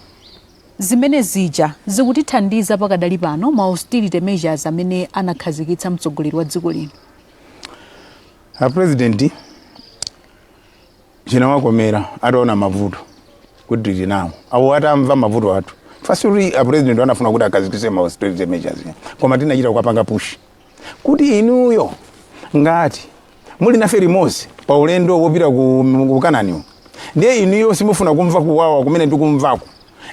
E: zimene zija zikutithandiza pakadali pano, ma austerity measures amene anakhazikitsa mtsogoleri wa dziko lino?
G: A president chinawakomera ataona mavuto kuti tili nawo awo, atamva mavuto athu. Fasiri a president anafuna kuti akhazikitse ma austerity measures, koma tinachita kukapanga push kuti inuyo ngati Muli nafe limodzi pa ulendo wopita ku Kananiwo, ndiye inuyo simufuna kumva kuwawa kumene tikumvako,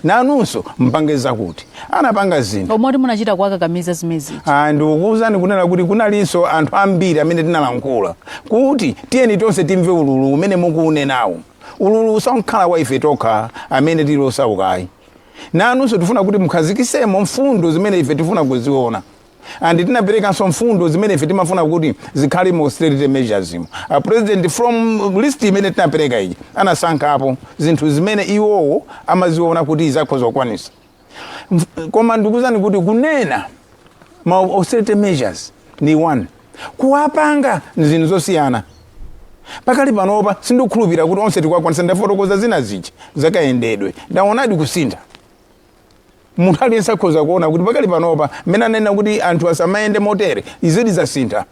G: nanunso mpange zakuti. Anapanga zinthu.
E: Omoti munachita kuwakakamiza zimezi?
G: Ah, ndikukuwuzani kunena kuti kunalinso anthu ambiri amene tinalankhula kuti tiyeni tonse timve ululu umene mukuunenawo. Ululu usankhala wa ife tokha amene tili osaukayi, nanunso tifuna kuti mukhazikisemo mfundo zimene ife tifuna kuziona. And tinaperekanso mfundo zimene ife timafuna kuti zikhale mu austerity measures imo. A president, from list imene tinapereka iji, anasankhapo zinthu zimene iwowo amaziona kuti izakhoza kukwanisa. Koma ndikuzani kuti kunena ma austerity measures ni one, kuwapanga ni zinthu zosiyana. Pakali panopa sindikukhulupirira kuti onse tikuwakwanisa. Ndafotokoza zina zija zakayendedwe, ndaonadi kusintha. Munthu aliyense akhoza kuona kuti pakali panopa mmene anena kuti anthu asamayende motere, izidi zasintha.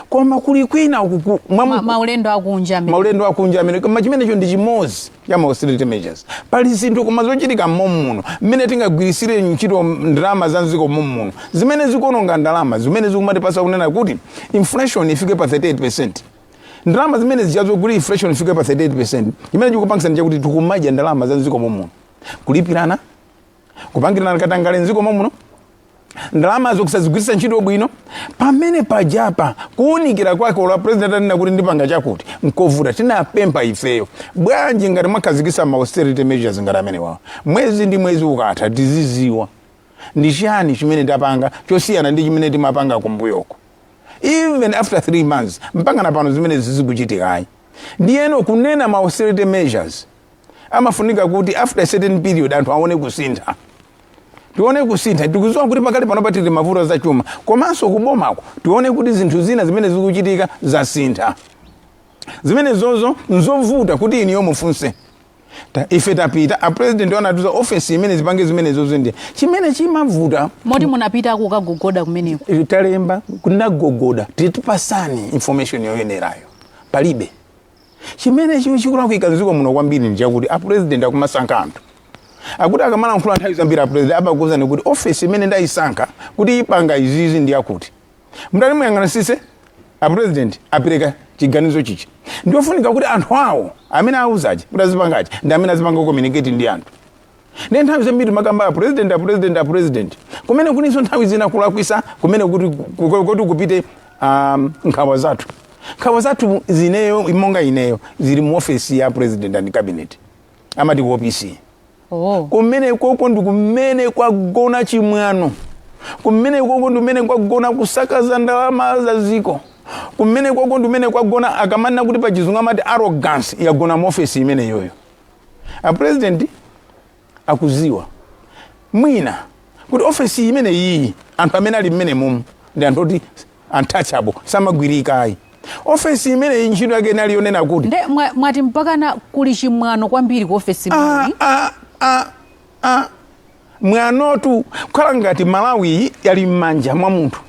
G: Koma kuli kwina uku
E: Maulendo akunja amene.
G: Maulendo akunja amene, koma chimenecho ndi chimodzi cha ma austerity measures. Pali zinthu koma zochitika mommuno mmene tingagwirisire ntchito ndalama za mdziko mommuno zimene zikuononga ndalama, zimene zikumatipasa kunena kuti inflation ifike pa 38. Ndalama zimene zichazogula inflation ifike pa 38, chimene chikupangisa ndi chakuti tikumadya ndalama za mdziko mommuno, kulipirana, kupangirana katangale mdziko mommuno, ndalama zokusazigwiritsa ntchito bwino. Pamene pajapa kuwunikira kwake, ola president anena kuti ndipanga chakuti, nkovuta. Tinapempha ifeyo, bwanji ngati mwakhazikitsa ma austerity measures ngati amene wawa, mwezi ndi mwezi ukatha tiziziwa ndi chani chimene tapanga chosiyana ndi chimene timapanga kumbuyoko? Even after 3 months, mpaka na pano zimene zizikuchitikayi. Ndiyeno kunena ma austerity measures amafunika kuti after a certain period anthu aone kusintha, tione kusintha. Tikuziwa kuti pakali pano patili mavuto zachuma, komanso kubomako tione kuti zinthu zina zimene zikuchitika zasintha. Zimene zozo nzovuta kuti iniyo mufunse. Ife tapita, a president anatiuza ofesi imene zipange zimene zozo, ndi chimene chimavuta.
E: Moti munapita kukagogoda kumeneko?
G: Talemba, kunagogoda, titipasani information yoyenerayo, palibe. Chimene chiwe chikulakwika mdziko muno kwambiri ndi chakuti a president akumasankha anthu akuti akamalankhula nthawi zambiri, a president abakuwuzani kuti ofesi imene ndayisankha kuti ipanga izizi ndi yakuti. Mutati muyang'anisise, a president apereka chiganizo chichi, ndiofunika kuti anthu awo amene auzachi kuti azipangachi ndi amene azipanga communicate ndi anthu. Ndi nthawi zambiri makamba a president, a president, a president, kumene kuninso nthawi zina kulakwisa kumene kuti kupite nkhawa zathu. Nkhawa zathu zineyo, monga ineyo, zili mu ofesi ya president and cabinet, amati ku OPC. Kumene koko ndi kumene kwagona chimwano, kumene koko ndi kumene kwagona kusakaza ndalama za ziko, kumene koko ndi kumene kwagona, akamanena kuti pa Chizungu amati arrogance, yagona mu ofesi imene yoyo. A president akuziwa mwina kuti ofesi imene iyi, anthu amene ali mmene mumu ndi anthu oti untouchable, samagwirikayi. Ofesi imene iyi ntchito yake inali yonena kuti
E: Nde mwati mpakana kuli chimwano kwambiri ku ofesi imeneyi?
G: Ah, ah, ah. Mwanotu kukhala ngati Malawi yali m'manja mwa munthu.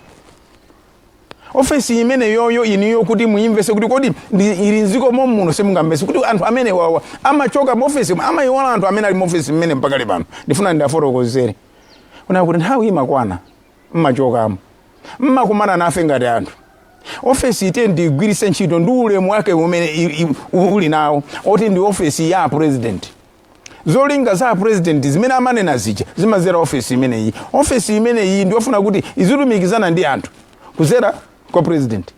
G: Ofesi imene yoyo, iniyo kuti muimvese kuti kodi ili mdziko muno, simungamvese kuti anthu amene wawa amachoka mu ofesi, amayiwala anthu amene ali mu ofesi mmene. Mpakale pano ndifuna ndafotokozere kuna kuti nthawi imakwana mmachokamo, mmakumana nafe ngati anthu. Ofesi ite ndigwirise ntchito ndi ulemu wake umene uli nawo oti ndi ofesi ya president. Zolinga za president zimene amanena zija zimazera ofesi imeneyi. Ofesi imeneyi ndiyofuna kuti izitumikizana ndi anthu kuzera kwa president,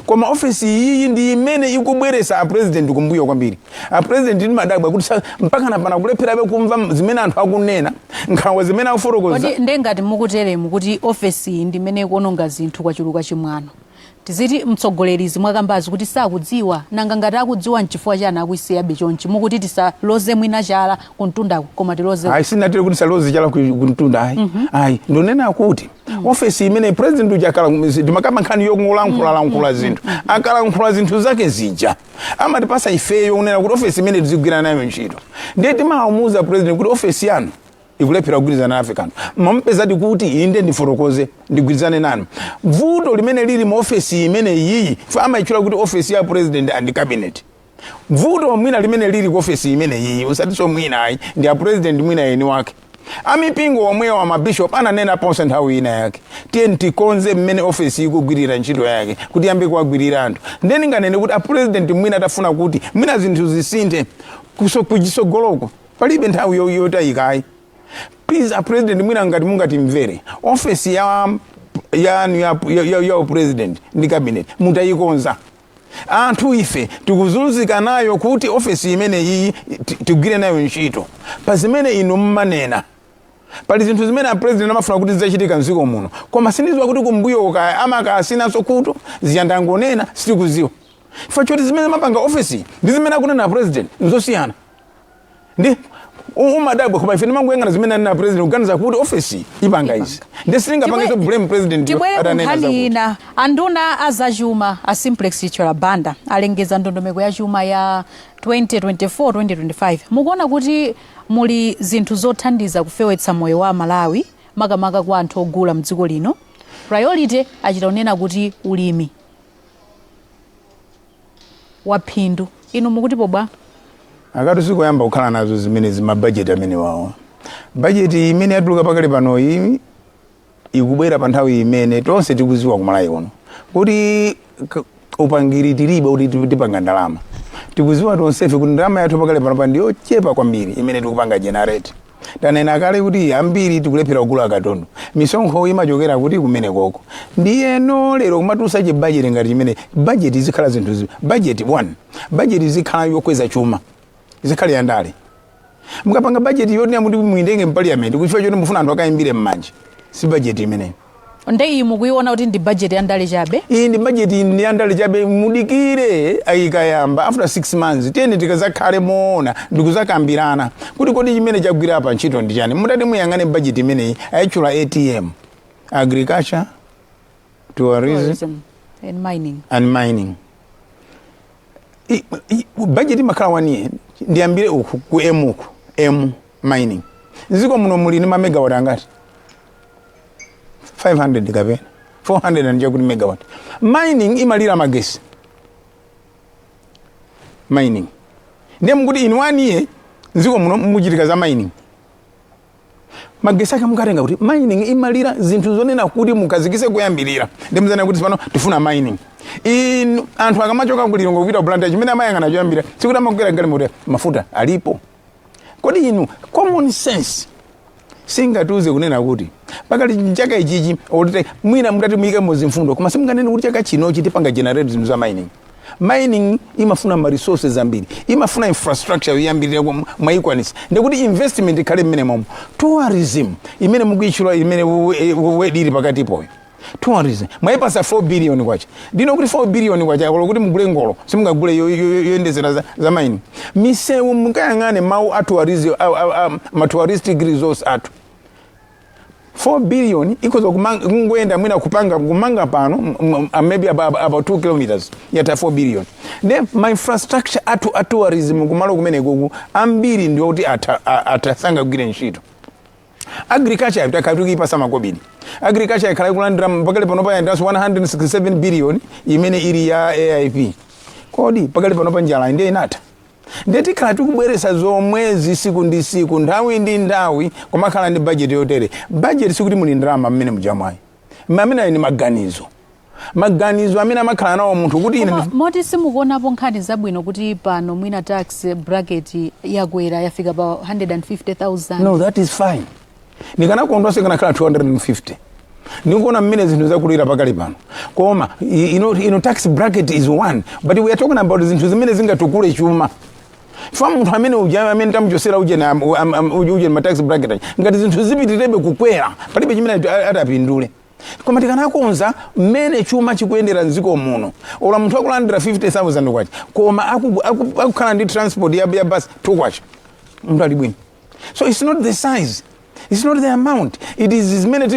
G: koma ofesi iyi ndi imene ikubweresa a president kumbuyo kwambiri. A president ndimadabwa kuti mpaka napana kulepherabe kumva zimene anthu akunena, nkhawa zimene akufotokoza.
E: Kodi nde ngati mukuteremu kuti ofesi iyi ndi imene ikuononga zinthu, kwachuluka chimwano, tiziti mtsogoleri zimwakambazi kuti sakudziwa? Nanga ngati akudziwa, nchifukwa chani akuisiyabe chonchi? Mukuti tisaloze mwina chala kumtundako, koma tiloze?
G: Ayi, sinatire kuti saloze chala kumtunda, ayi, ayi. Ndonena kuti ofesi imene president uja akala, timakamba nkhani yolankhula zinthu, akalankhula zinthu zake zija amatipasa ifeyo kunena kuti ofesi imene tizigwira nayo ntchito. Ndiye timamuuza president kuti ofesi yanu ikulephera kugwirizana nafe kanthu. Mamupezadi kuti inde, ndifotokoze, ndigwirizane nanu. Vuto limene lili mu ofesi imene iyi, fe amayitchula kuti ofesi ya president and cabinet, vuto mwina limene lili ku ofesi imene iyi, usatinso mwina ayi, ndi a president mwina eni wake. Amipingo omwewa wa mabishop ananena ponse nthawi ina yake, tiye tikonze mmene ofesi ikugwirira ntchito yake kuti yambe kuwagwirira anthu. Ndeni nganene kuti a president mwina atafuna kuti mwina zinthu zisinthe kuchisogoloko, palibe nthawi yotayikayi. Please, a president, mwina ngati mungatimvere, ofesi ya yanu ya president ndi cabinet mutayikonza. Anthu ife tikuzunzika nayo kuti ofesi imene iyi tigwire nayo ntchito pa zimene inu mmanena. Pali zinthu zimene a president amafuna kuti zidzachitika mdziko muno, koma sindiziwa kuti kumbuyo kaya amakasinanso kuto ziyandangonena, sitikuziwa chifukwa choti zimene mapanga ofesi ndi zimene akunena president nzosiyana. Ndi umadabwa, koma ife timangoyang'ana zimene anena president kuganiza kuti ofesi ipanga izi, ndi sitingapangenso blame president
E: Tibwere ku
G: atanena
E: nkhani
G: zakuti.
E: ina. Anduna azachuma a Simplex Chithyola Banda alengeza ndondomeko ya chuma ya 2024-2025. Mukuona kuti muli zinthu zothandiza kufewetsa moyo wa Malawi, makamaka kwa anthu ogula mdziko lino? Priority achita kunena kuti ulimi wa phindu. Inu mukutipo bwa?
G: Akati sikoyamba kukhala nazo zimenezi, mabajeti amene wawo. Bajeti imene yatuluka pakali panoyi ikubwera pa nthawi imene tonse tikuziwa kumalawi kuno kuti upangiri tilibe kuti tipanga ndalama. Tikuziwa tonsefe kuti ndalama yathu pakali panopa ndiyochepa kwambiri imene tikupanga generate. Tanena kale kuti ambiri tikulephera kugula katundu, misonkho imachokera kuti kumene koko. Ndiyeno lero kumatulutsa chibajeti ngati chimene, bajeti izikhala zinthu budget one, bajeti izikhala yokweza chuma, izikhale yandale. Mukapanga bajeti yoti muti muindenge m'parliament kuchifukwa choti mufuna anthu akayimbire m'manja, si bajeti imeneyo.
E: Nde iyi mukuiona kuti ndi bajeti yandale chabe?
G: Iyi ndi bajeti ndi yandale chabe. Mudikire ikayamba after 6 months, tiyeni tikazakhale moona ndikuzakambirana kuti kodi chimene chagwira apa ntchito ndi chani. Mutati muyang'ane bajeti imeneyi, ayitchula ATM, agriculture, tourism,
E: tourism and mining.
G: And mining. Budget imakhala one year. Ndiyambire uku ku M, uku M, mining. Mdziko muno muli ndi mamegawatt angati? 500 kapena 400 and chakuti megawatt. Mining imalira magesi, mining. Ndiye mukuti in one year mdziko muno muchitika za mining, magesi ake mukatenga kuti? Mining imalira zinthu zonena kuti mukazikise kuyambirira. Ndi muzana kuti pano tifuna mining in anthu akamachoka ku Lilongwe kupita ku Blantyre, chimene amayang'ana choyambira sikuti amakwera galimoto, mafuta alipo. Kodi inu common sense singatiuze kunena kuti pakali chaka ichichi otite mwina mutati muyike muzimfundo, koma simunganene kuti chaka chinochi tipanga generate zinthu za mining? Mining imafuna ma resources ambiri, imafuna infrastructure yoyambirira mwayikwanisa, ndikuti investment ikhale mmene momo. Tourism imene mukuyitchula, imene wediri pakatipoyo, tourism mwayipasa 4 billion kwacha. Ndino kuti 4 billion kwacha kolo kuti mugule ngolo, simungagule yoyendezera za mining. Misewu, mukayang'ane mawu a tourism, ma touristic resource athu, 4 billion ikoza kungoyenda mwina kupanga kumanga pano maybe about 2 kilometers, yata 4 billion. Then ma infrastructure athu a tourism kumalo kumene kuku ambiri ndi oti atasangagwire ntchito. Agriculture takhala tikuyipasa makobidi. Agriculture ikhala ikulandira pakali pano payandiranso 167 billion imene ili ya AIP. Kodi pakali pano pa njala ndiye inatha? Ndiye tikhala tikubweresa zomwezi siku ndi siku, nthawi ndi nthawi, kumakhala ndi bajeti yotere. Bajeti sikuti muli ndalama mmene mujamwayi, amene ali ndi maganizo, maganizo amene amakhala nawo munthu kuti ine
E: Koma moti simukuonapo nkhani zabwino kuti pano mwina tax bracket yakwera, yafika pa 150,000?
G: No, that is fine. Ndikanakondwa sekanakhala 250, ndikuona mmene zinthu zakulira pakali pano. Koma tax bracket is one, but we are talking about zinthu zimene zingatukule chuma. Fa munthu amene uja amene tamuchosera uje na uje ma tax bracket aja, ngati zinthu zipitirebe kukwera, palibe chimene atapindule. Koma tikanakonza mmene chuma chikuyendera mdziko muno, ola munthu akulandira 50,000 kwacha, koma akukhala ndi transport ya bus 2 kwacha, munthu ali bwino. So it's not the size, it's not the amount, it is zimene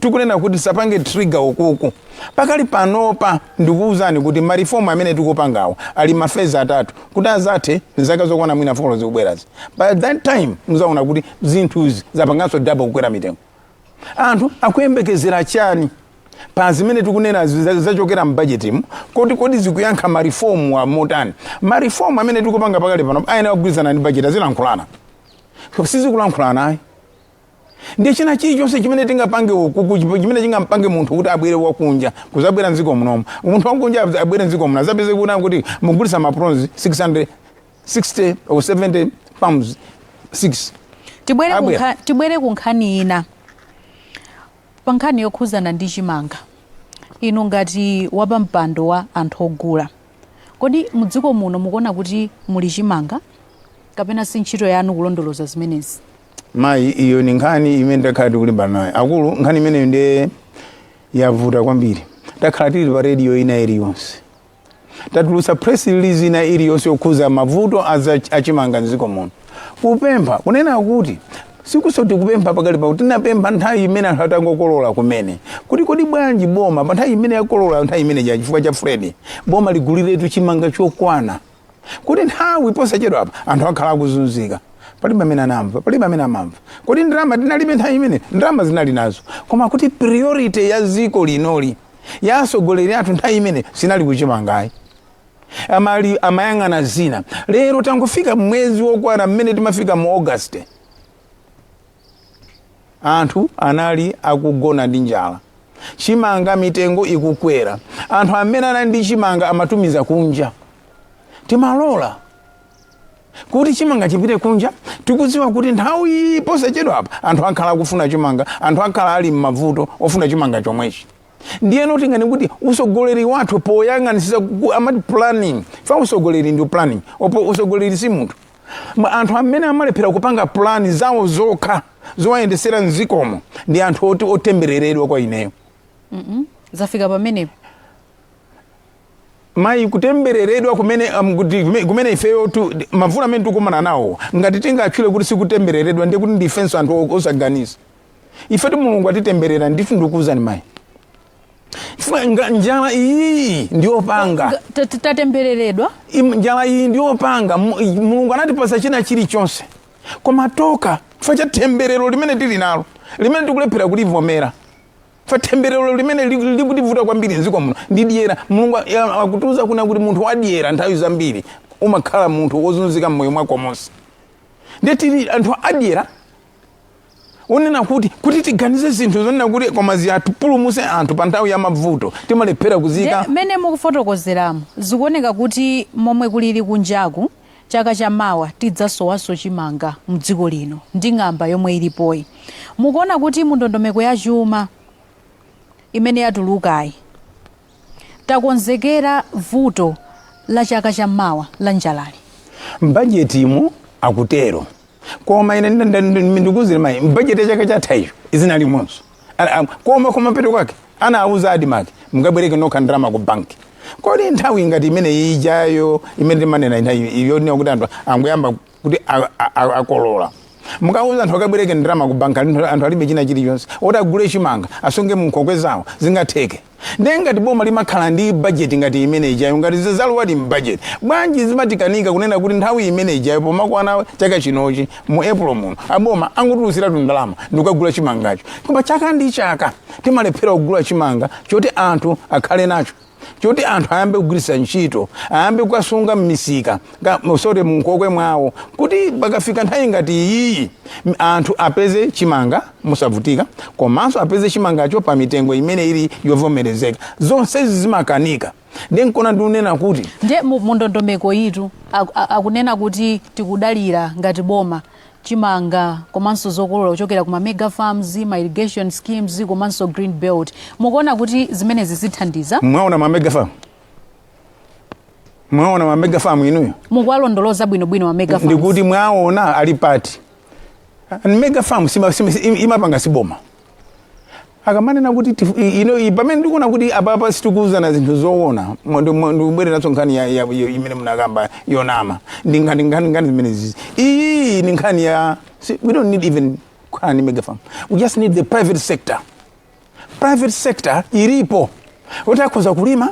G: tikunena kuti tisapange trigger ukuku. Pakali panopa ndikuwuzani kuti ma reform amene tikupangawo ali ma phase atatu kuti azathe zaka zokwana mwina 4 zikubwerazi. By that time muzaona kuti zinthuzi zapanganso double kukwera mitengo. Anthu akuyembekezera chani pa zimene tikunena zachokera m'bajetimu? Kodi zikuyankha ma reform wa motani? Ma reform amene tikupanga pakali pano ayenera kugwirizana ndi bajeti, azilankhulana. Sizikulankhula naye. Ndiye china chilichonse chimene tingapange ukuku, chimene chingampange munthu kuti abwere wakunja kuzabwera mdziko munomu, munthu wakunja abwere mdziko muno, azapeze kuna kuti mugulisa ma prawns 660 or £70 6.
E: Tibwere ku
G: Abwera.
E: Tibwere ku nkhani ina, pa nkhani yokhuzana ndi chimanga. Inu ngati wapampando wa anthu ogula, kodi mudziko muno mukuona kuti muli chimanga, kapena si ntchito yanu kulondoloza zimenezi?
G: Mayi, iyo ni nkhani imene takhala tikulimbana nayo, akulu. Nkhani imeneyo ndiye yavuta kwambiri. Takhala tili pa rediyo ina iliyonse, tatulutsa press release ina iliyonse yokhuza mavuto achimanga mdziko muno, kupempha, kunena kuti sikusoti kupempha pakali pakuti tinapempha nthawi imene anthu atangokolola kumene, kuti kodi bwanji boma pa nthawi imene yakolola, nthawi imene ja chifukwa cha Freddy, boma liguliretu chimanga chokwana, kuti nthawi posachedwa apa anthu akhala akuzunzika. Palibe amene anamva, palibe amene amamva. Kodi ndalama tinalibe nthawi imene? Ndalama zinali nazo, koma kuti priority ya ziko linoli, ya atsogoleri athu nthawi imene, sinali kuchimangayi. Amali amayang'ana zina. Lero tangofika mwezi wokwana mmene timafika mu August, anthu anali akugona ndi njala, chimanga mitengo ikukwera. Anthu amene anali ndi chimanga amatumiza kunja. Timalola kuti chimanga chipite kunja, tikudziwa kuti nthawi posachedwa apa anthu akhala akufuna chimanga, anthu akhala ali m'mavuto ofuna chimanga chomwechi. Ndiyeno tingani kuti usogoleri wathu poyang'anisisa amati planning fa usogoleri ndi planning opo usogoleri si munthu. Anthu amene amalephera kupanga plan zawo zokha zowayendesera mzikomo ndi anthu oti otembereredwa kwa ineyo.
E: Zafika pamenepo?
G: Mayi, kutembereredwa kumene kumene ifeyo mavuto amene tikumana nawo, ngati tingatchule kuti sikutembereredwa, ndiye kuti ndifenso anthu osaganiza. Ifetu Mulungu atitemberera ndithu, ndikuwuzani mayi. Chifukwa njala iyi ndiyopanga.
E: Tatembereredwa.
G: Njala iyi ndiyopanga. Mulungu anatipasa china chilichonse, koma toka chifukwa cha temberero limene tili nalo, limene tikulephera kulivomera. Fa temberero limene likutivuta kwambiri mdziko muno ndi dyera. Mulungu akutiuza kuna kuti munthu wadyera nthawi zambiri umakhala munthu wozunzika mmoyo mwako monse. Ndiye tili anthu adyera, onena kuti tiganize zinthu zonena kuti koma ziyatipulumuse anthu pa nthawi ya mavuto, timalephera kuzika.
E: Mmene mukufotokozeramo, zikuoneka kuti momwe kulili kunjaku, chaka chamawa tidzasowanso chimanga mdziko lino ndi ng'amba yomwe ilipoyi. Mukuona kuti mu ndondomeko ya chuma imene yatulukayi takonzekera vuto la chaka chammawa la njalali?
G: Mbajetimu akutero, koma ine ndikuwuzire mayi, mbajeti ya chaka chatha icho izinalimonso. Koma kumapeto kwake anawuza ADMARC, "Mukabwereke nokha ndalama ku banki." Kodi nthawi ngati imene ijayo imene timanena nthawi iyo kuti anthu angoyamba kuti akolola, mukauza anthu akabwereke ndalama ku banki, anthu alibe china chilichonse oti agule chimanga asunge munkhokwe zawo, zingatheke? Ndiye ngati boma limakhala ndi bajeti ngati imene ijayo, ngati zalowadi mbajeti, bwanji zimatikanika kunena kuti nthawi imene ijayo pomakwana chaka chinochi mu April muno, aboma angotulutsiratu ndalama ndikukagula chimangacho? Koma chaka ndi chaka timalephera kugula chimanga choti anthu akhale nacho, choti anthu ayambe kugwiritsa ntchito, ayambe kukasunga m'misika, sorry, munkhokwe mwawo, kuti pakafika nthawi ngati iyiyi anthu apeze chimanga musavutika, komanso apeze chimangacho pa mitengo imene ili yovomerezeka. Zonsezi zimakanika. Ndiye nkona ndikunena kuti
E: Ndiye mu ndondomeko yitu akunena kuti tikudalira ngati boma chimanga komanso zokolola kuchokera ku ma mega farms, ma irrigation schemes komanso green belt. Mukuona kuti zimenezi zithandiza?
G: Mwaona ma mega farm? Mwaona ma mega farm inuyo?
E: Mukuwalondoloza bwinobwino ma mega farms?
G: Ndikuti mwaona ali pati? Mega farm imapanga siboma. Akamanena kuti ino pamene ndikuona kuti apapa sitikuuzana zinthu zoona, ndikubwereranso nkhani imene munakamba yonama. Ndi nkhani zimene zizi, iyi ni nkhani ya we don't need even kukhala ndi mega farm. We just need the private sector. Private sector ilipo kuti akhoza kulima,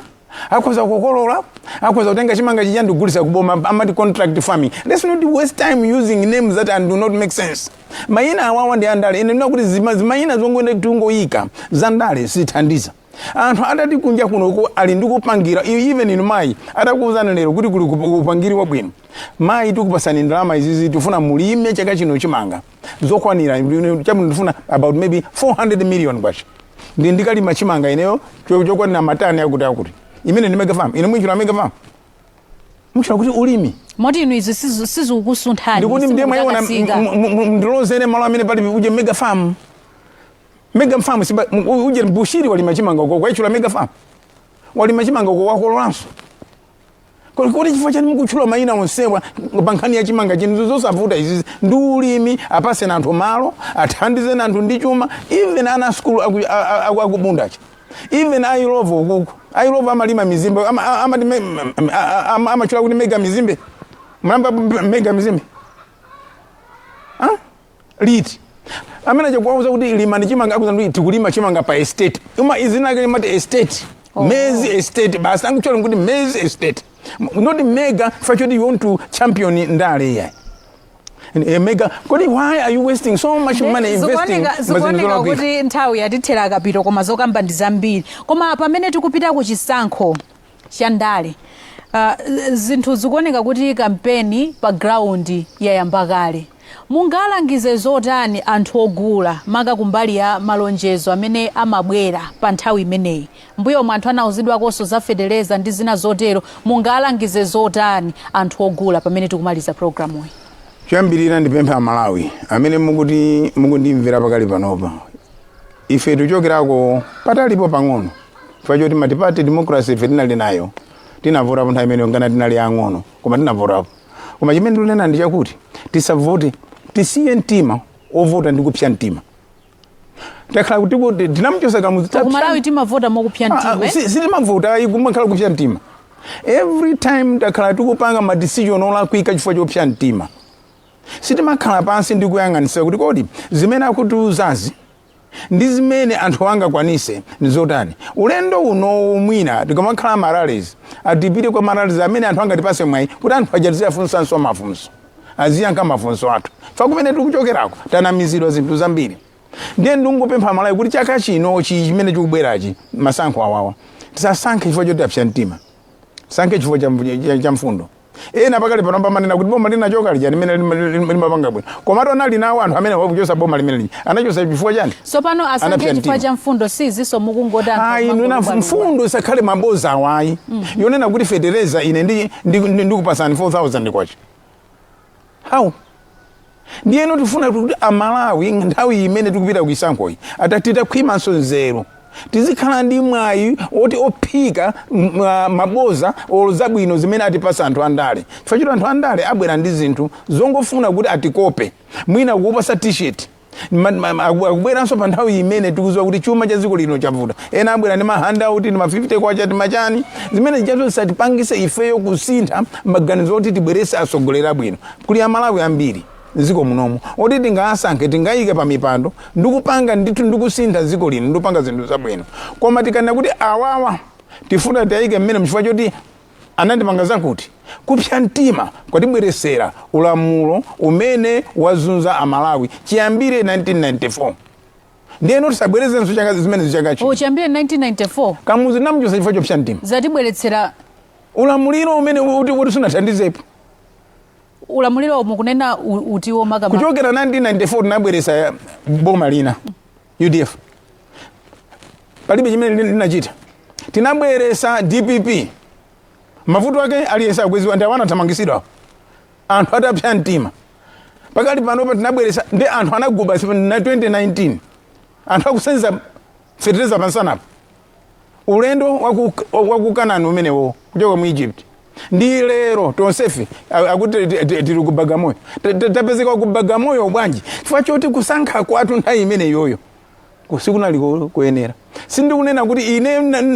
G: akhoza kukolola, akhoza kutenga chimanga chija ndikugulisa kuboma. Amati contract farming. Let's not waste time using names that and do not make sense. Mayina awawa ndi andale. Ine ndina kuti zimayina zongoenda tingoyika zandale sizithandiza. Anthu atati kunja kunoku ali ndi kupangira, even inu mayi atakuwuzani lero kuti kuli upangiri wabwino, mayi, tikupasani ndalama izizi, tifuna mulime chaka chino chimanga zokwanira chabwino, tifuna about maybe 400 million kwacha, ndi ndikalima chimanga ineyo chokwanira matani akuti akuti. Imene ndi mega farm. Ine mwinchula mega farm, muchula kuti ulimi.
E: Moti inu izi sizikukusunthani?
G: Ndikuti ndiye mwayiona.
E: Simukutakatsika.
G: Ndilozene malo amene pali uje mega farm, mega farm simba uje Bushiri walima chimanga uko, kwaichula mega farm, walima chimanga uko, wakololanso. Kodi chifukwa chani mukutchula mayina onsewa pa nkhani ya chimanga? Chinthu zosavuta izizi ndi ulimi. Apaseni anthu malo, athandizeni anthu ndi chuma. Even ana skulu akubundacha, even ailovo ukuku, ailovo amalima mizimbe, amati amachula kuti mega mizimbe. Mlamba mega mizimbe liti? Amene achakuwauza kuti limani chimanga, akuza kuti tikulima chimanga pa estate. Uma izinake limati estate.
E: Oh.
G: Maize estate basi, angutchula kuti maize estate, not mega fachoti you want to champion ndale yayi. Mega kodi why are you wasting so much money investing
E: Zikuoneka
G: mazinthu?
E: kuti nthawi yatithera, Akapito, koma zokamba ndi zambiri. Koma pamene tikupita ku chisankho cha ndale, zinthu zikuoneka kuti kampeni pa ground yayamba kale. Mungalangize zotani anthu ogula, maka kumbali ya malonjezo amene amabwera pa nthawi imeneyi? Mbuyo anthu anauzidwakonso za feteleza ndi zina zotero. Mungalangize zotani anthu ogula pamene tikumaliza programuyi?
G: Choyambirira, ndipempha Amalawi amene mukuti mukundimvera pakali panopa, ife tichokerako patalipo pang'ono chifukwa choti multiparty democracy ife tinali nayo, tinavotapo nthawi imeneyo, ngana tinali ang'ono koma tinavotapo. Koma chimene ndikunena ndi chakuti tisavote, tisiye mtima ovota ndi kupsa mtima. Takhala kuti tinamuchosa Kamuzu.
E: Ku Malawi timavota mokupsa mtima, eh?
G: Sitimavota ayi, kumakhala kupsa mtima every time. Takhala tikupanga ma decision olakwika chifukwa chopsa mtima. Sitimakhala pansi ndi kuyang'anisa kuti kodi zimene akutiuzazi ndi zimene anthu angakwanise ndi zotani. Ulendo uno mwina tikamakhala ma rallies, atipite kwa ma rallies amene anthu angatipase mwayi kuti anthu aja tiziyafunsanso mafunso, aziyankha mafunso athu. Fa kumene tikuchokerako tanamizidwa zinthu zambiri. Ndiye ndingopempha Malawi kuti chaka chinochi chimene chikubwerachi, masankho awawa, tisasankhe chifukwa choti apsa mtima, sankhe chifukwa cha mfundo. Ena pakali pano pamanena kuti boma linachoka lija limene limapanga bwino, komatu anali nawo anthu amene wakuchosa boma limene lija. Anachosa chifukwa chani?
E: Tsopano asankhe
G: Anapsa
E: chifukwa
G: mtima.
E: cha mfundo, sizinso mukungoti anthu
G: Ayi, nuna
E: amangolubwalubwa.
G: Mfundo isakhale maboza awayi yonena kuti fetereza ine ndikupasani 4000 kwacha. How? Ndiyeno tifuna kuti Amalawi nthawi imene tikupita kuisankhoyi atati takhwimanso nzeru, tizikhala ndi mwayi woti ophika maboza olo zabwino zimene atipasa anthu andale, chifukwa choti anthu andale abwera ndi zinthu zongofuna kuti atikope, mwina kukupasa T-shirt. Akubweranso pa nthawi imene tikuziwa kuti chuma cha dziko lino chavuta. Ena abwera ndi ma handout, ndi ma 50 kwacha, ndi machani zimene zichazo. Zisatipangise ifeyo kusintha maganizo oti tibwerese atsogoleri abwino. Kuli Amalawi ambiri mdziko munomu oti tingasankhe, tingayike pa mipando ndikupanga ndithu ndikusintha dziko lino, ndikupanga zinthu zabwino. Koma tikanena kuti awawa tifuna tiyayike mmene mchifukwa choti anandipanga zakuti, kupsa mtima kwatibweresera ulamulo umene wazunza Amalawi chiyambire 1994. Ndiyeno tisabwerezenso chaka zimene chaka chino.
E: Oh, chiyambire 1994.
G: Kamuzu namuchosa chifukwa chopsa mtima.
E: Zatibweretsera
G: ulamuliro umene uti sunathandizepo.
E: Ulamuliro mukunena utiwo makama?
G: Kuchokera 1994 tinabweresa boma lina, UDF, palibe chimene linachita. Tinabweresa DPP, mavuto ake aliyense akweziwa ndi awana athamangisidwa anthu atapsa mtima. Pakali panopa tinabweresa ndi anthu anaguba na 2019, anthu akusenza fetereza pansanapo. Ulendo waku Kanani umenewo kuchoka mu Egypt ndi lero tonsefe akuti tili ku Bagamoyo. Tapezeka ku Bagamoyo bwanji? Chifukwa choti kusankha kwathu nthawi imene yoyo sikunali kuyenera. Sindikunena kuti ine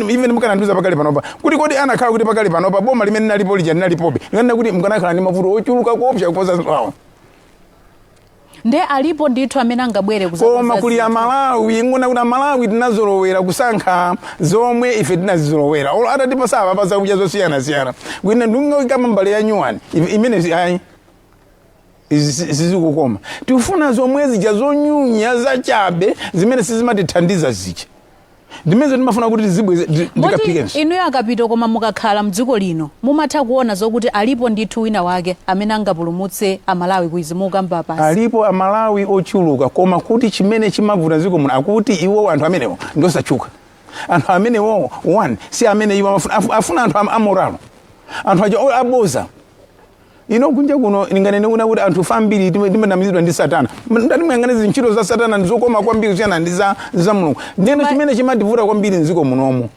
G: even mukanandiuza pakali panopa kuti kodi anakhala kuti pakali panopa boma limene linalipo lija linalipobe, ndikanena kuti mukanakhala ndi mavuto ochuluka kuopsa kuposa awa.
E: Nde alipo ndithu amene angabwere kuzakonza
G: Koma kuli
E: zinthu.
G: Amalawi ngona kuti Amalawi tinazolowera kusankha zomwe ife tinazizolowera. Olo atatipasa apa pa zakudya zosiyanasiyana, kwina ndingoikama mbale ya nyuwani imene ayi, izi sizikukoma, tikufuna zomwe zija zonyunya zachabe zimene sizimatithandiza zija. Ndimene timafuna kuti tizibweze
E: Moti
G: ndikaphikenso.
E: inuyo akapito, koma mukakhala mdziko lino mumatha kuona zokuti alipo ndithu wina wake amene angapulumutse Amalawi kuizi mukamba pasi?
G: Alipo Amalawi ochuluka, koma kuti chimene chimavuta dziko muno akuti iwo anthu amenewo ndosatchuka. Anthu amenewo one si amene iwo amafuna. Afuna anthu amoralo, anthu aja aboza. Ino kunja kuno ndinganene kuna kuti anthu ambiri timanamizidwa ndi Satana. Ndati muyang'ane zintchito za Satana ndizokoma kwambiri kusiyana ndi za Mulungu. Ndiyeno chimene chimativuta kwambiri mdziko munomu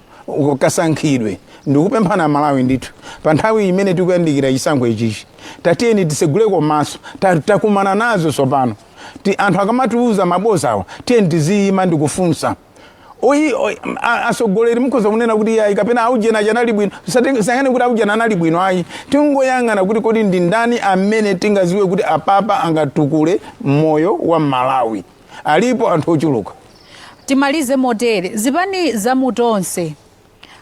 G: kasankhidwe. Ndikupemphana Malawi ndithu, pa nthawi imene tikuyandikira chisankho ichichi, tatiyeni tiseguleko maso. Takumana nazo tsopano. Anthu akamatiuza mabozawo, tiyeni tiziyima ndikufunsa. Asogoleri mukhoza kunena kuti ayi kapena aujena aja anali bwino. Sayang'ane kuti aujena anali bwino, ayi. Tingoyang'ana kuti kodi ndi ndani amene tingaziwe kuti apapa angatukule moyo wa Malawi. Alipo anthu ochuluka.
E: Timalize motere: zipani za mutonse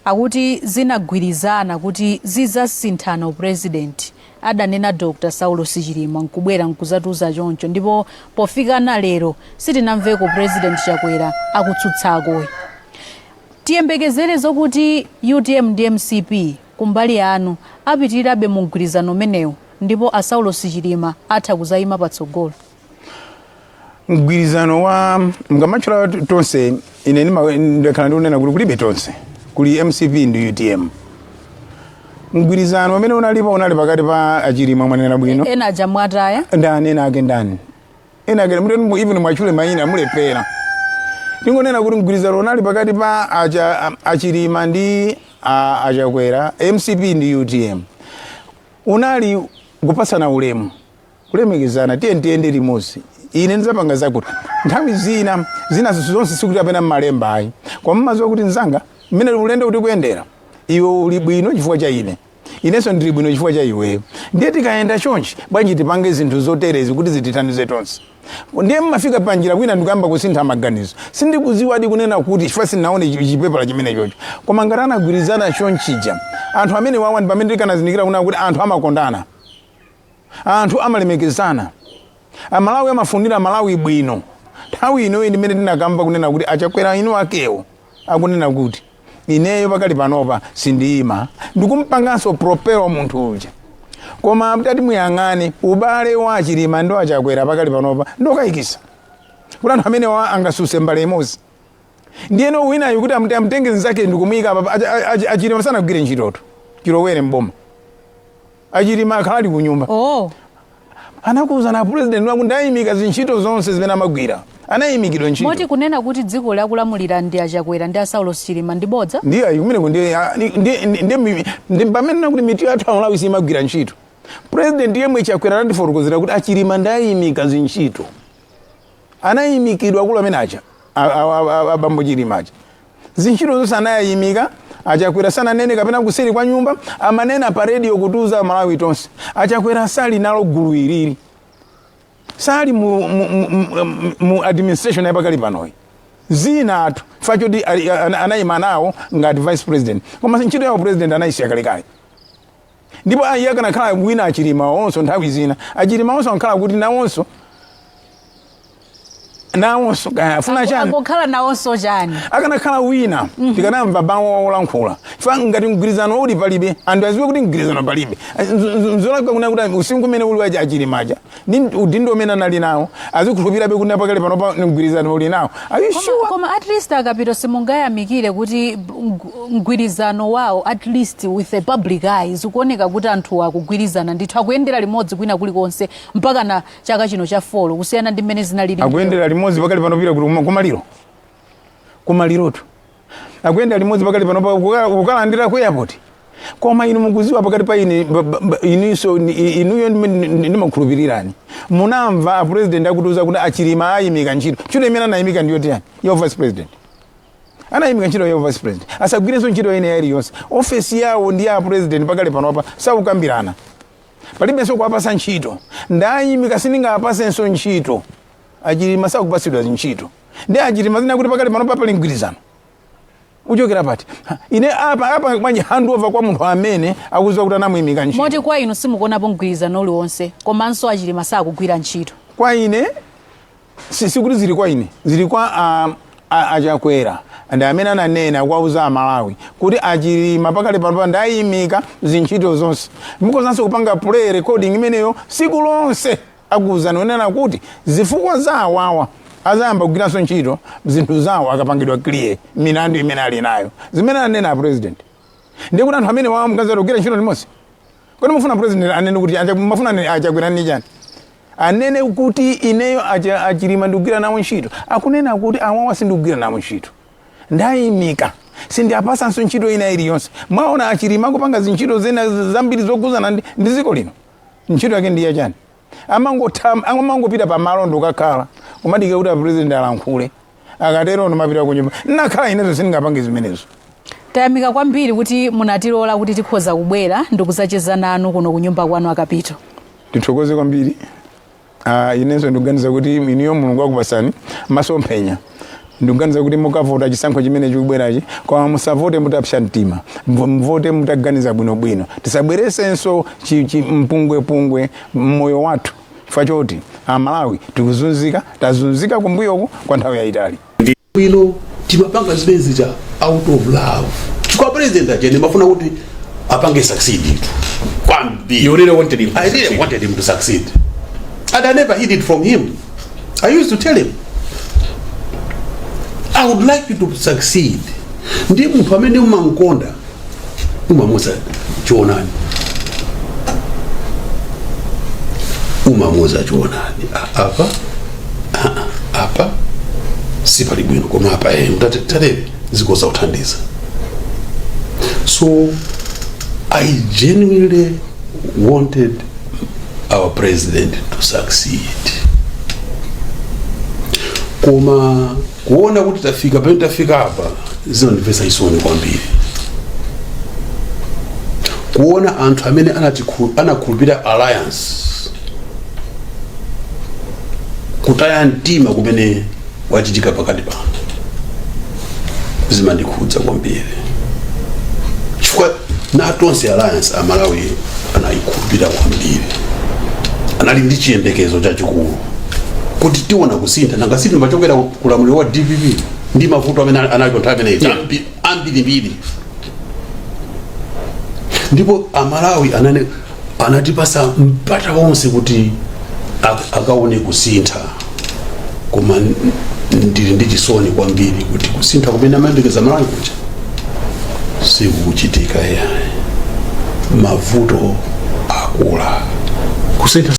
E: akuti zinagwirizana kuti zizasinthana upresident, adanena Dr Saulos Chilima nkubwera nkuzatiuza choncho, ndipo pofikana lero sitinamveko President Chakwera akutsutsako. Tiyembekezere zokuti UTM ndi MCP kumbali yanu apitirirabe mu mgwirizano umenewu, ndipo a Saulos Chilima atha kuzayima patsogolo?
G: Mgwirizano wa mkamatchula tonse, ine ndakhala ndikunena kuti kulibe tonse, kuli MCP ndi UTM. Mgwirizano umene unalipo unali pakati pa Achilima, mwanena bwino.
E: Ena aja mwataya.
G: Ndani ena ake? Ndani ena ake? Muteni even mwachule mayina, mulephera. Tingonena kuti mgwirizano unali pakati pa Achilima ndi Achakwera, MCP ndi UTM, unali kupasana ulemu, kulemekezana. Tiye tiyende limodzi, ine ndizapanga zakuti nthawi zina zina zonse sikuti apena mmalemba, ayi, koma mmaziwa kuti mzanga, mmene ulendo kuti kuyendera, iwe uli bwino chifukwa cha ine, inenso ndili bwino chifukwa cha iweyo. Ndiye tikayenda chonchi, bwanji tipange zinthu zoterezi kuti zitithandize tonse? Ndiye mmafika panjira kwina ndikuyamba kusintha maganizo. Sindikuziwadi kunena kuti chifukwa sindinaone chipepala chimene chocho, koma ngati anagwirizana chonchija anthu amene wawa, ndi pamene tikanazindikira kunena kuti anthu amakondana, anthu amalemekezana, Amalawi amafunira Malawi bwino. Nthawi inoyi ndimene tinakamva kunena kuti Achakwera inu akewo akunena kuti ineyo pakali panopa sindiyima, ndikumpanganso propel munthu uja. Koma tati muyang'ane ubale wa Achilima ndi Achakwera pakali panopa, ndokayikisa kuti anthu amene wa angasuse mbale imodzi. Ndiyeno winayo kuti amutenge nzake ndikumuyika apa. Achilima sanagwire ntchitoto chilowere mboma. Achilima akhala ali kunyumba. Anakuuza na president wangu, ndayimika zintchito zonse zimene amagwira, anayimikidwa ntchito.
E: Moti kunena kuti dziko lakulamulira ndi Achakwera ndi a Saulos Chilima ndi bodza?
G: Ndiye ayi, kumeneko ndiye pamene nakuti mitu yathu Amalawi simagwira ntchito. President yemwe Chakwera anandifotokozera kuti Achilima ndayimika zintchito, anayimikidwa akulu amene aja, abambo Chilima aja, zintchito zonse anayimika. Achakwera sananene kapena kuseri kwa nyumba, amanena pa radio kutiuza Malawi tonse. Achakwera sali nalo gulu ilili, sali mu administration yapakali panoyi. Zina athu chifukwa choti anayima nawo ngati vice president, koma ntchito yawo president anayisiya kalekale. Ndipo ayi, akanakhala wina Achilima onso, nthawi zina Achilima onso ankhala kuti nawonso kaya afuna chani.
E: Angokhala nawonso chani?
G: Akanakhala wina, tikanamva bawo olankhula. Chifukwa ngati mgwirizano uli palibe, anthu aziwe kuti mgwirizano palibe. Nzolakwa kunena kuti usinkhu umene uli waja Achilimaja ndi udindo umene anali nawo, azikhulupirirabe kuti pakale pano pa mgwirizano uli nawo. Are you sure?
E: Koma at least Akapito, simungayamikire kuti mgwirizano wawo, at least with the public eye, zikuoneka kuti anthu akugwirizana ndithu, akuyendera limodzi kwina kulikonse mpaka na chaka chino cha 4, kusiyana ndi mmene zinalili?
G: Akuyendera limodzi pakali pano pira kuti kumaliro, kumalirotu akuyendera limodzi pakali pano kukalandira ku airport. Koma inu mukuziwa pakati pa ine inunso inuyo ndimakhulupirirani, munamva a president akutiuza kuti Achilima ayimika ntchito. Ntchito imene anayimika ndiyo tiyani? Ya vice president. Anayimika ntchito ya vice president, asagwirenso ntchito ine iliyonse. Ofesi yawo ndi ya president pakali panopa sakukambirana, palibenso kuwapasa ntchito. Ndayimika, sindingawapasenso ntchito. Achilima sakupasidwa ntchito. Ndi Achilima zina kuti pakali panopa pali mgwirizano uchokera pati? Ha, ine apa bwanji handover kwa munthu amene akuziwa kuti anamuyimika ntchito?
E: Moti kwa inu simukuonapo mgwirizano uliwonse, komanso Achilima sakugwira ntchito?
G: Kwa ine sikuti zili kwa ine, zili kwa Achakwera. Ndi amene ananena kuwauza Amalawi kuti aChilima pakali panopa ndayimika zintchito zonse. Mukhozanso kupanga play recording imeneyo siku lonse akuwuzani onena kuti zifukwa za awawa azayamba kugwiranso ntchito zinthu zawo akapangidwa clear milandu imene ali nayo. Zimene ananena a president. Ndiye kuti anthu amene wawa mukaza kugwira ntchito limodzi. Kodi mufuna president anene kuti mafuna aChakwera ni chani? Anene kuti ineyo aChilima ndikugwira nawo ntchito. Akunena kuti awawa sindikugwira nawo ntchito, ndayimika, sindiapasanso ntchito ina iliyonse. Mwaona aChilima akupanga zintchito zina zambiri zokhudzana ndi dziko lino. Ntchito yake ndi yachani? Amangopita pamalo ndikukakhala kumadikira kuti a president alankhule, akatero ndimapita kunyumba. Nakhala inezo sindingapange zimenezo.
E: Tayamika kwambiri kuti munatilola kuti tikhoza kubwera ndikuzacheza nanu kuno kunyumba kwanu, aKapito.
G: Tithokoze kwambiri. Inenso ndikuganiza kuti inuyo Mulungu akupasani masomphenya. Ndikuganiza kuti mukavota chisankho chimene chikubwerachi, koma musavote mutapsa mtima, mvote mutaganiza bwinobwino. Tisabweresenso mpungwepungwe mmoyo wathu, chifukwa choti Amalawi tikuzunzika, tazunzika kumbuyoku kwa nthawi yayitali.
H: Bwino, timapanga zimene zija out of love, chifukwa president aja ndimafuna kuti apange succeed itu kwambiri.
B: You really wanted him to
H: I really
B: succeed.
H: wanted him to succeed and I never hid it from him. I used to tell him, "I would like you to succeed." Ndi munthu amene umankonda umamuza choonani, umamuza choonani. Apa apa sipali bwino, koma apa tatere zikhoza kuthandiza. So I genuinely wanted our president to succeed, koma kuona kuti tafika pamene tafika apa zinandimvetsa chisoni kwambiri, kuona anthu amene anakhulupirira alliance kutaya mtima kumene wachitika pakati pano zimandikhudza kwambiri, chifukwa na Tonse Alliance Amalawi anayikhulupirira kwambiri, anali ndi chiyembekezo chachikulu kuti tiona kusintha. Nanga sitimachokera kulamuliro wa DPP ndi mavuto amene analipo nthawi imeneyi ambirimbiri, ndipo Amalawi anatipasa mpata wonse kuti akaone kusintha. Koma ndili ndi chisoni kwambiri kuti kusintha kumene amayembekeza Malawi kuja sikukuchitika yayi, mavuto akula.
B: Kusintha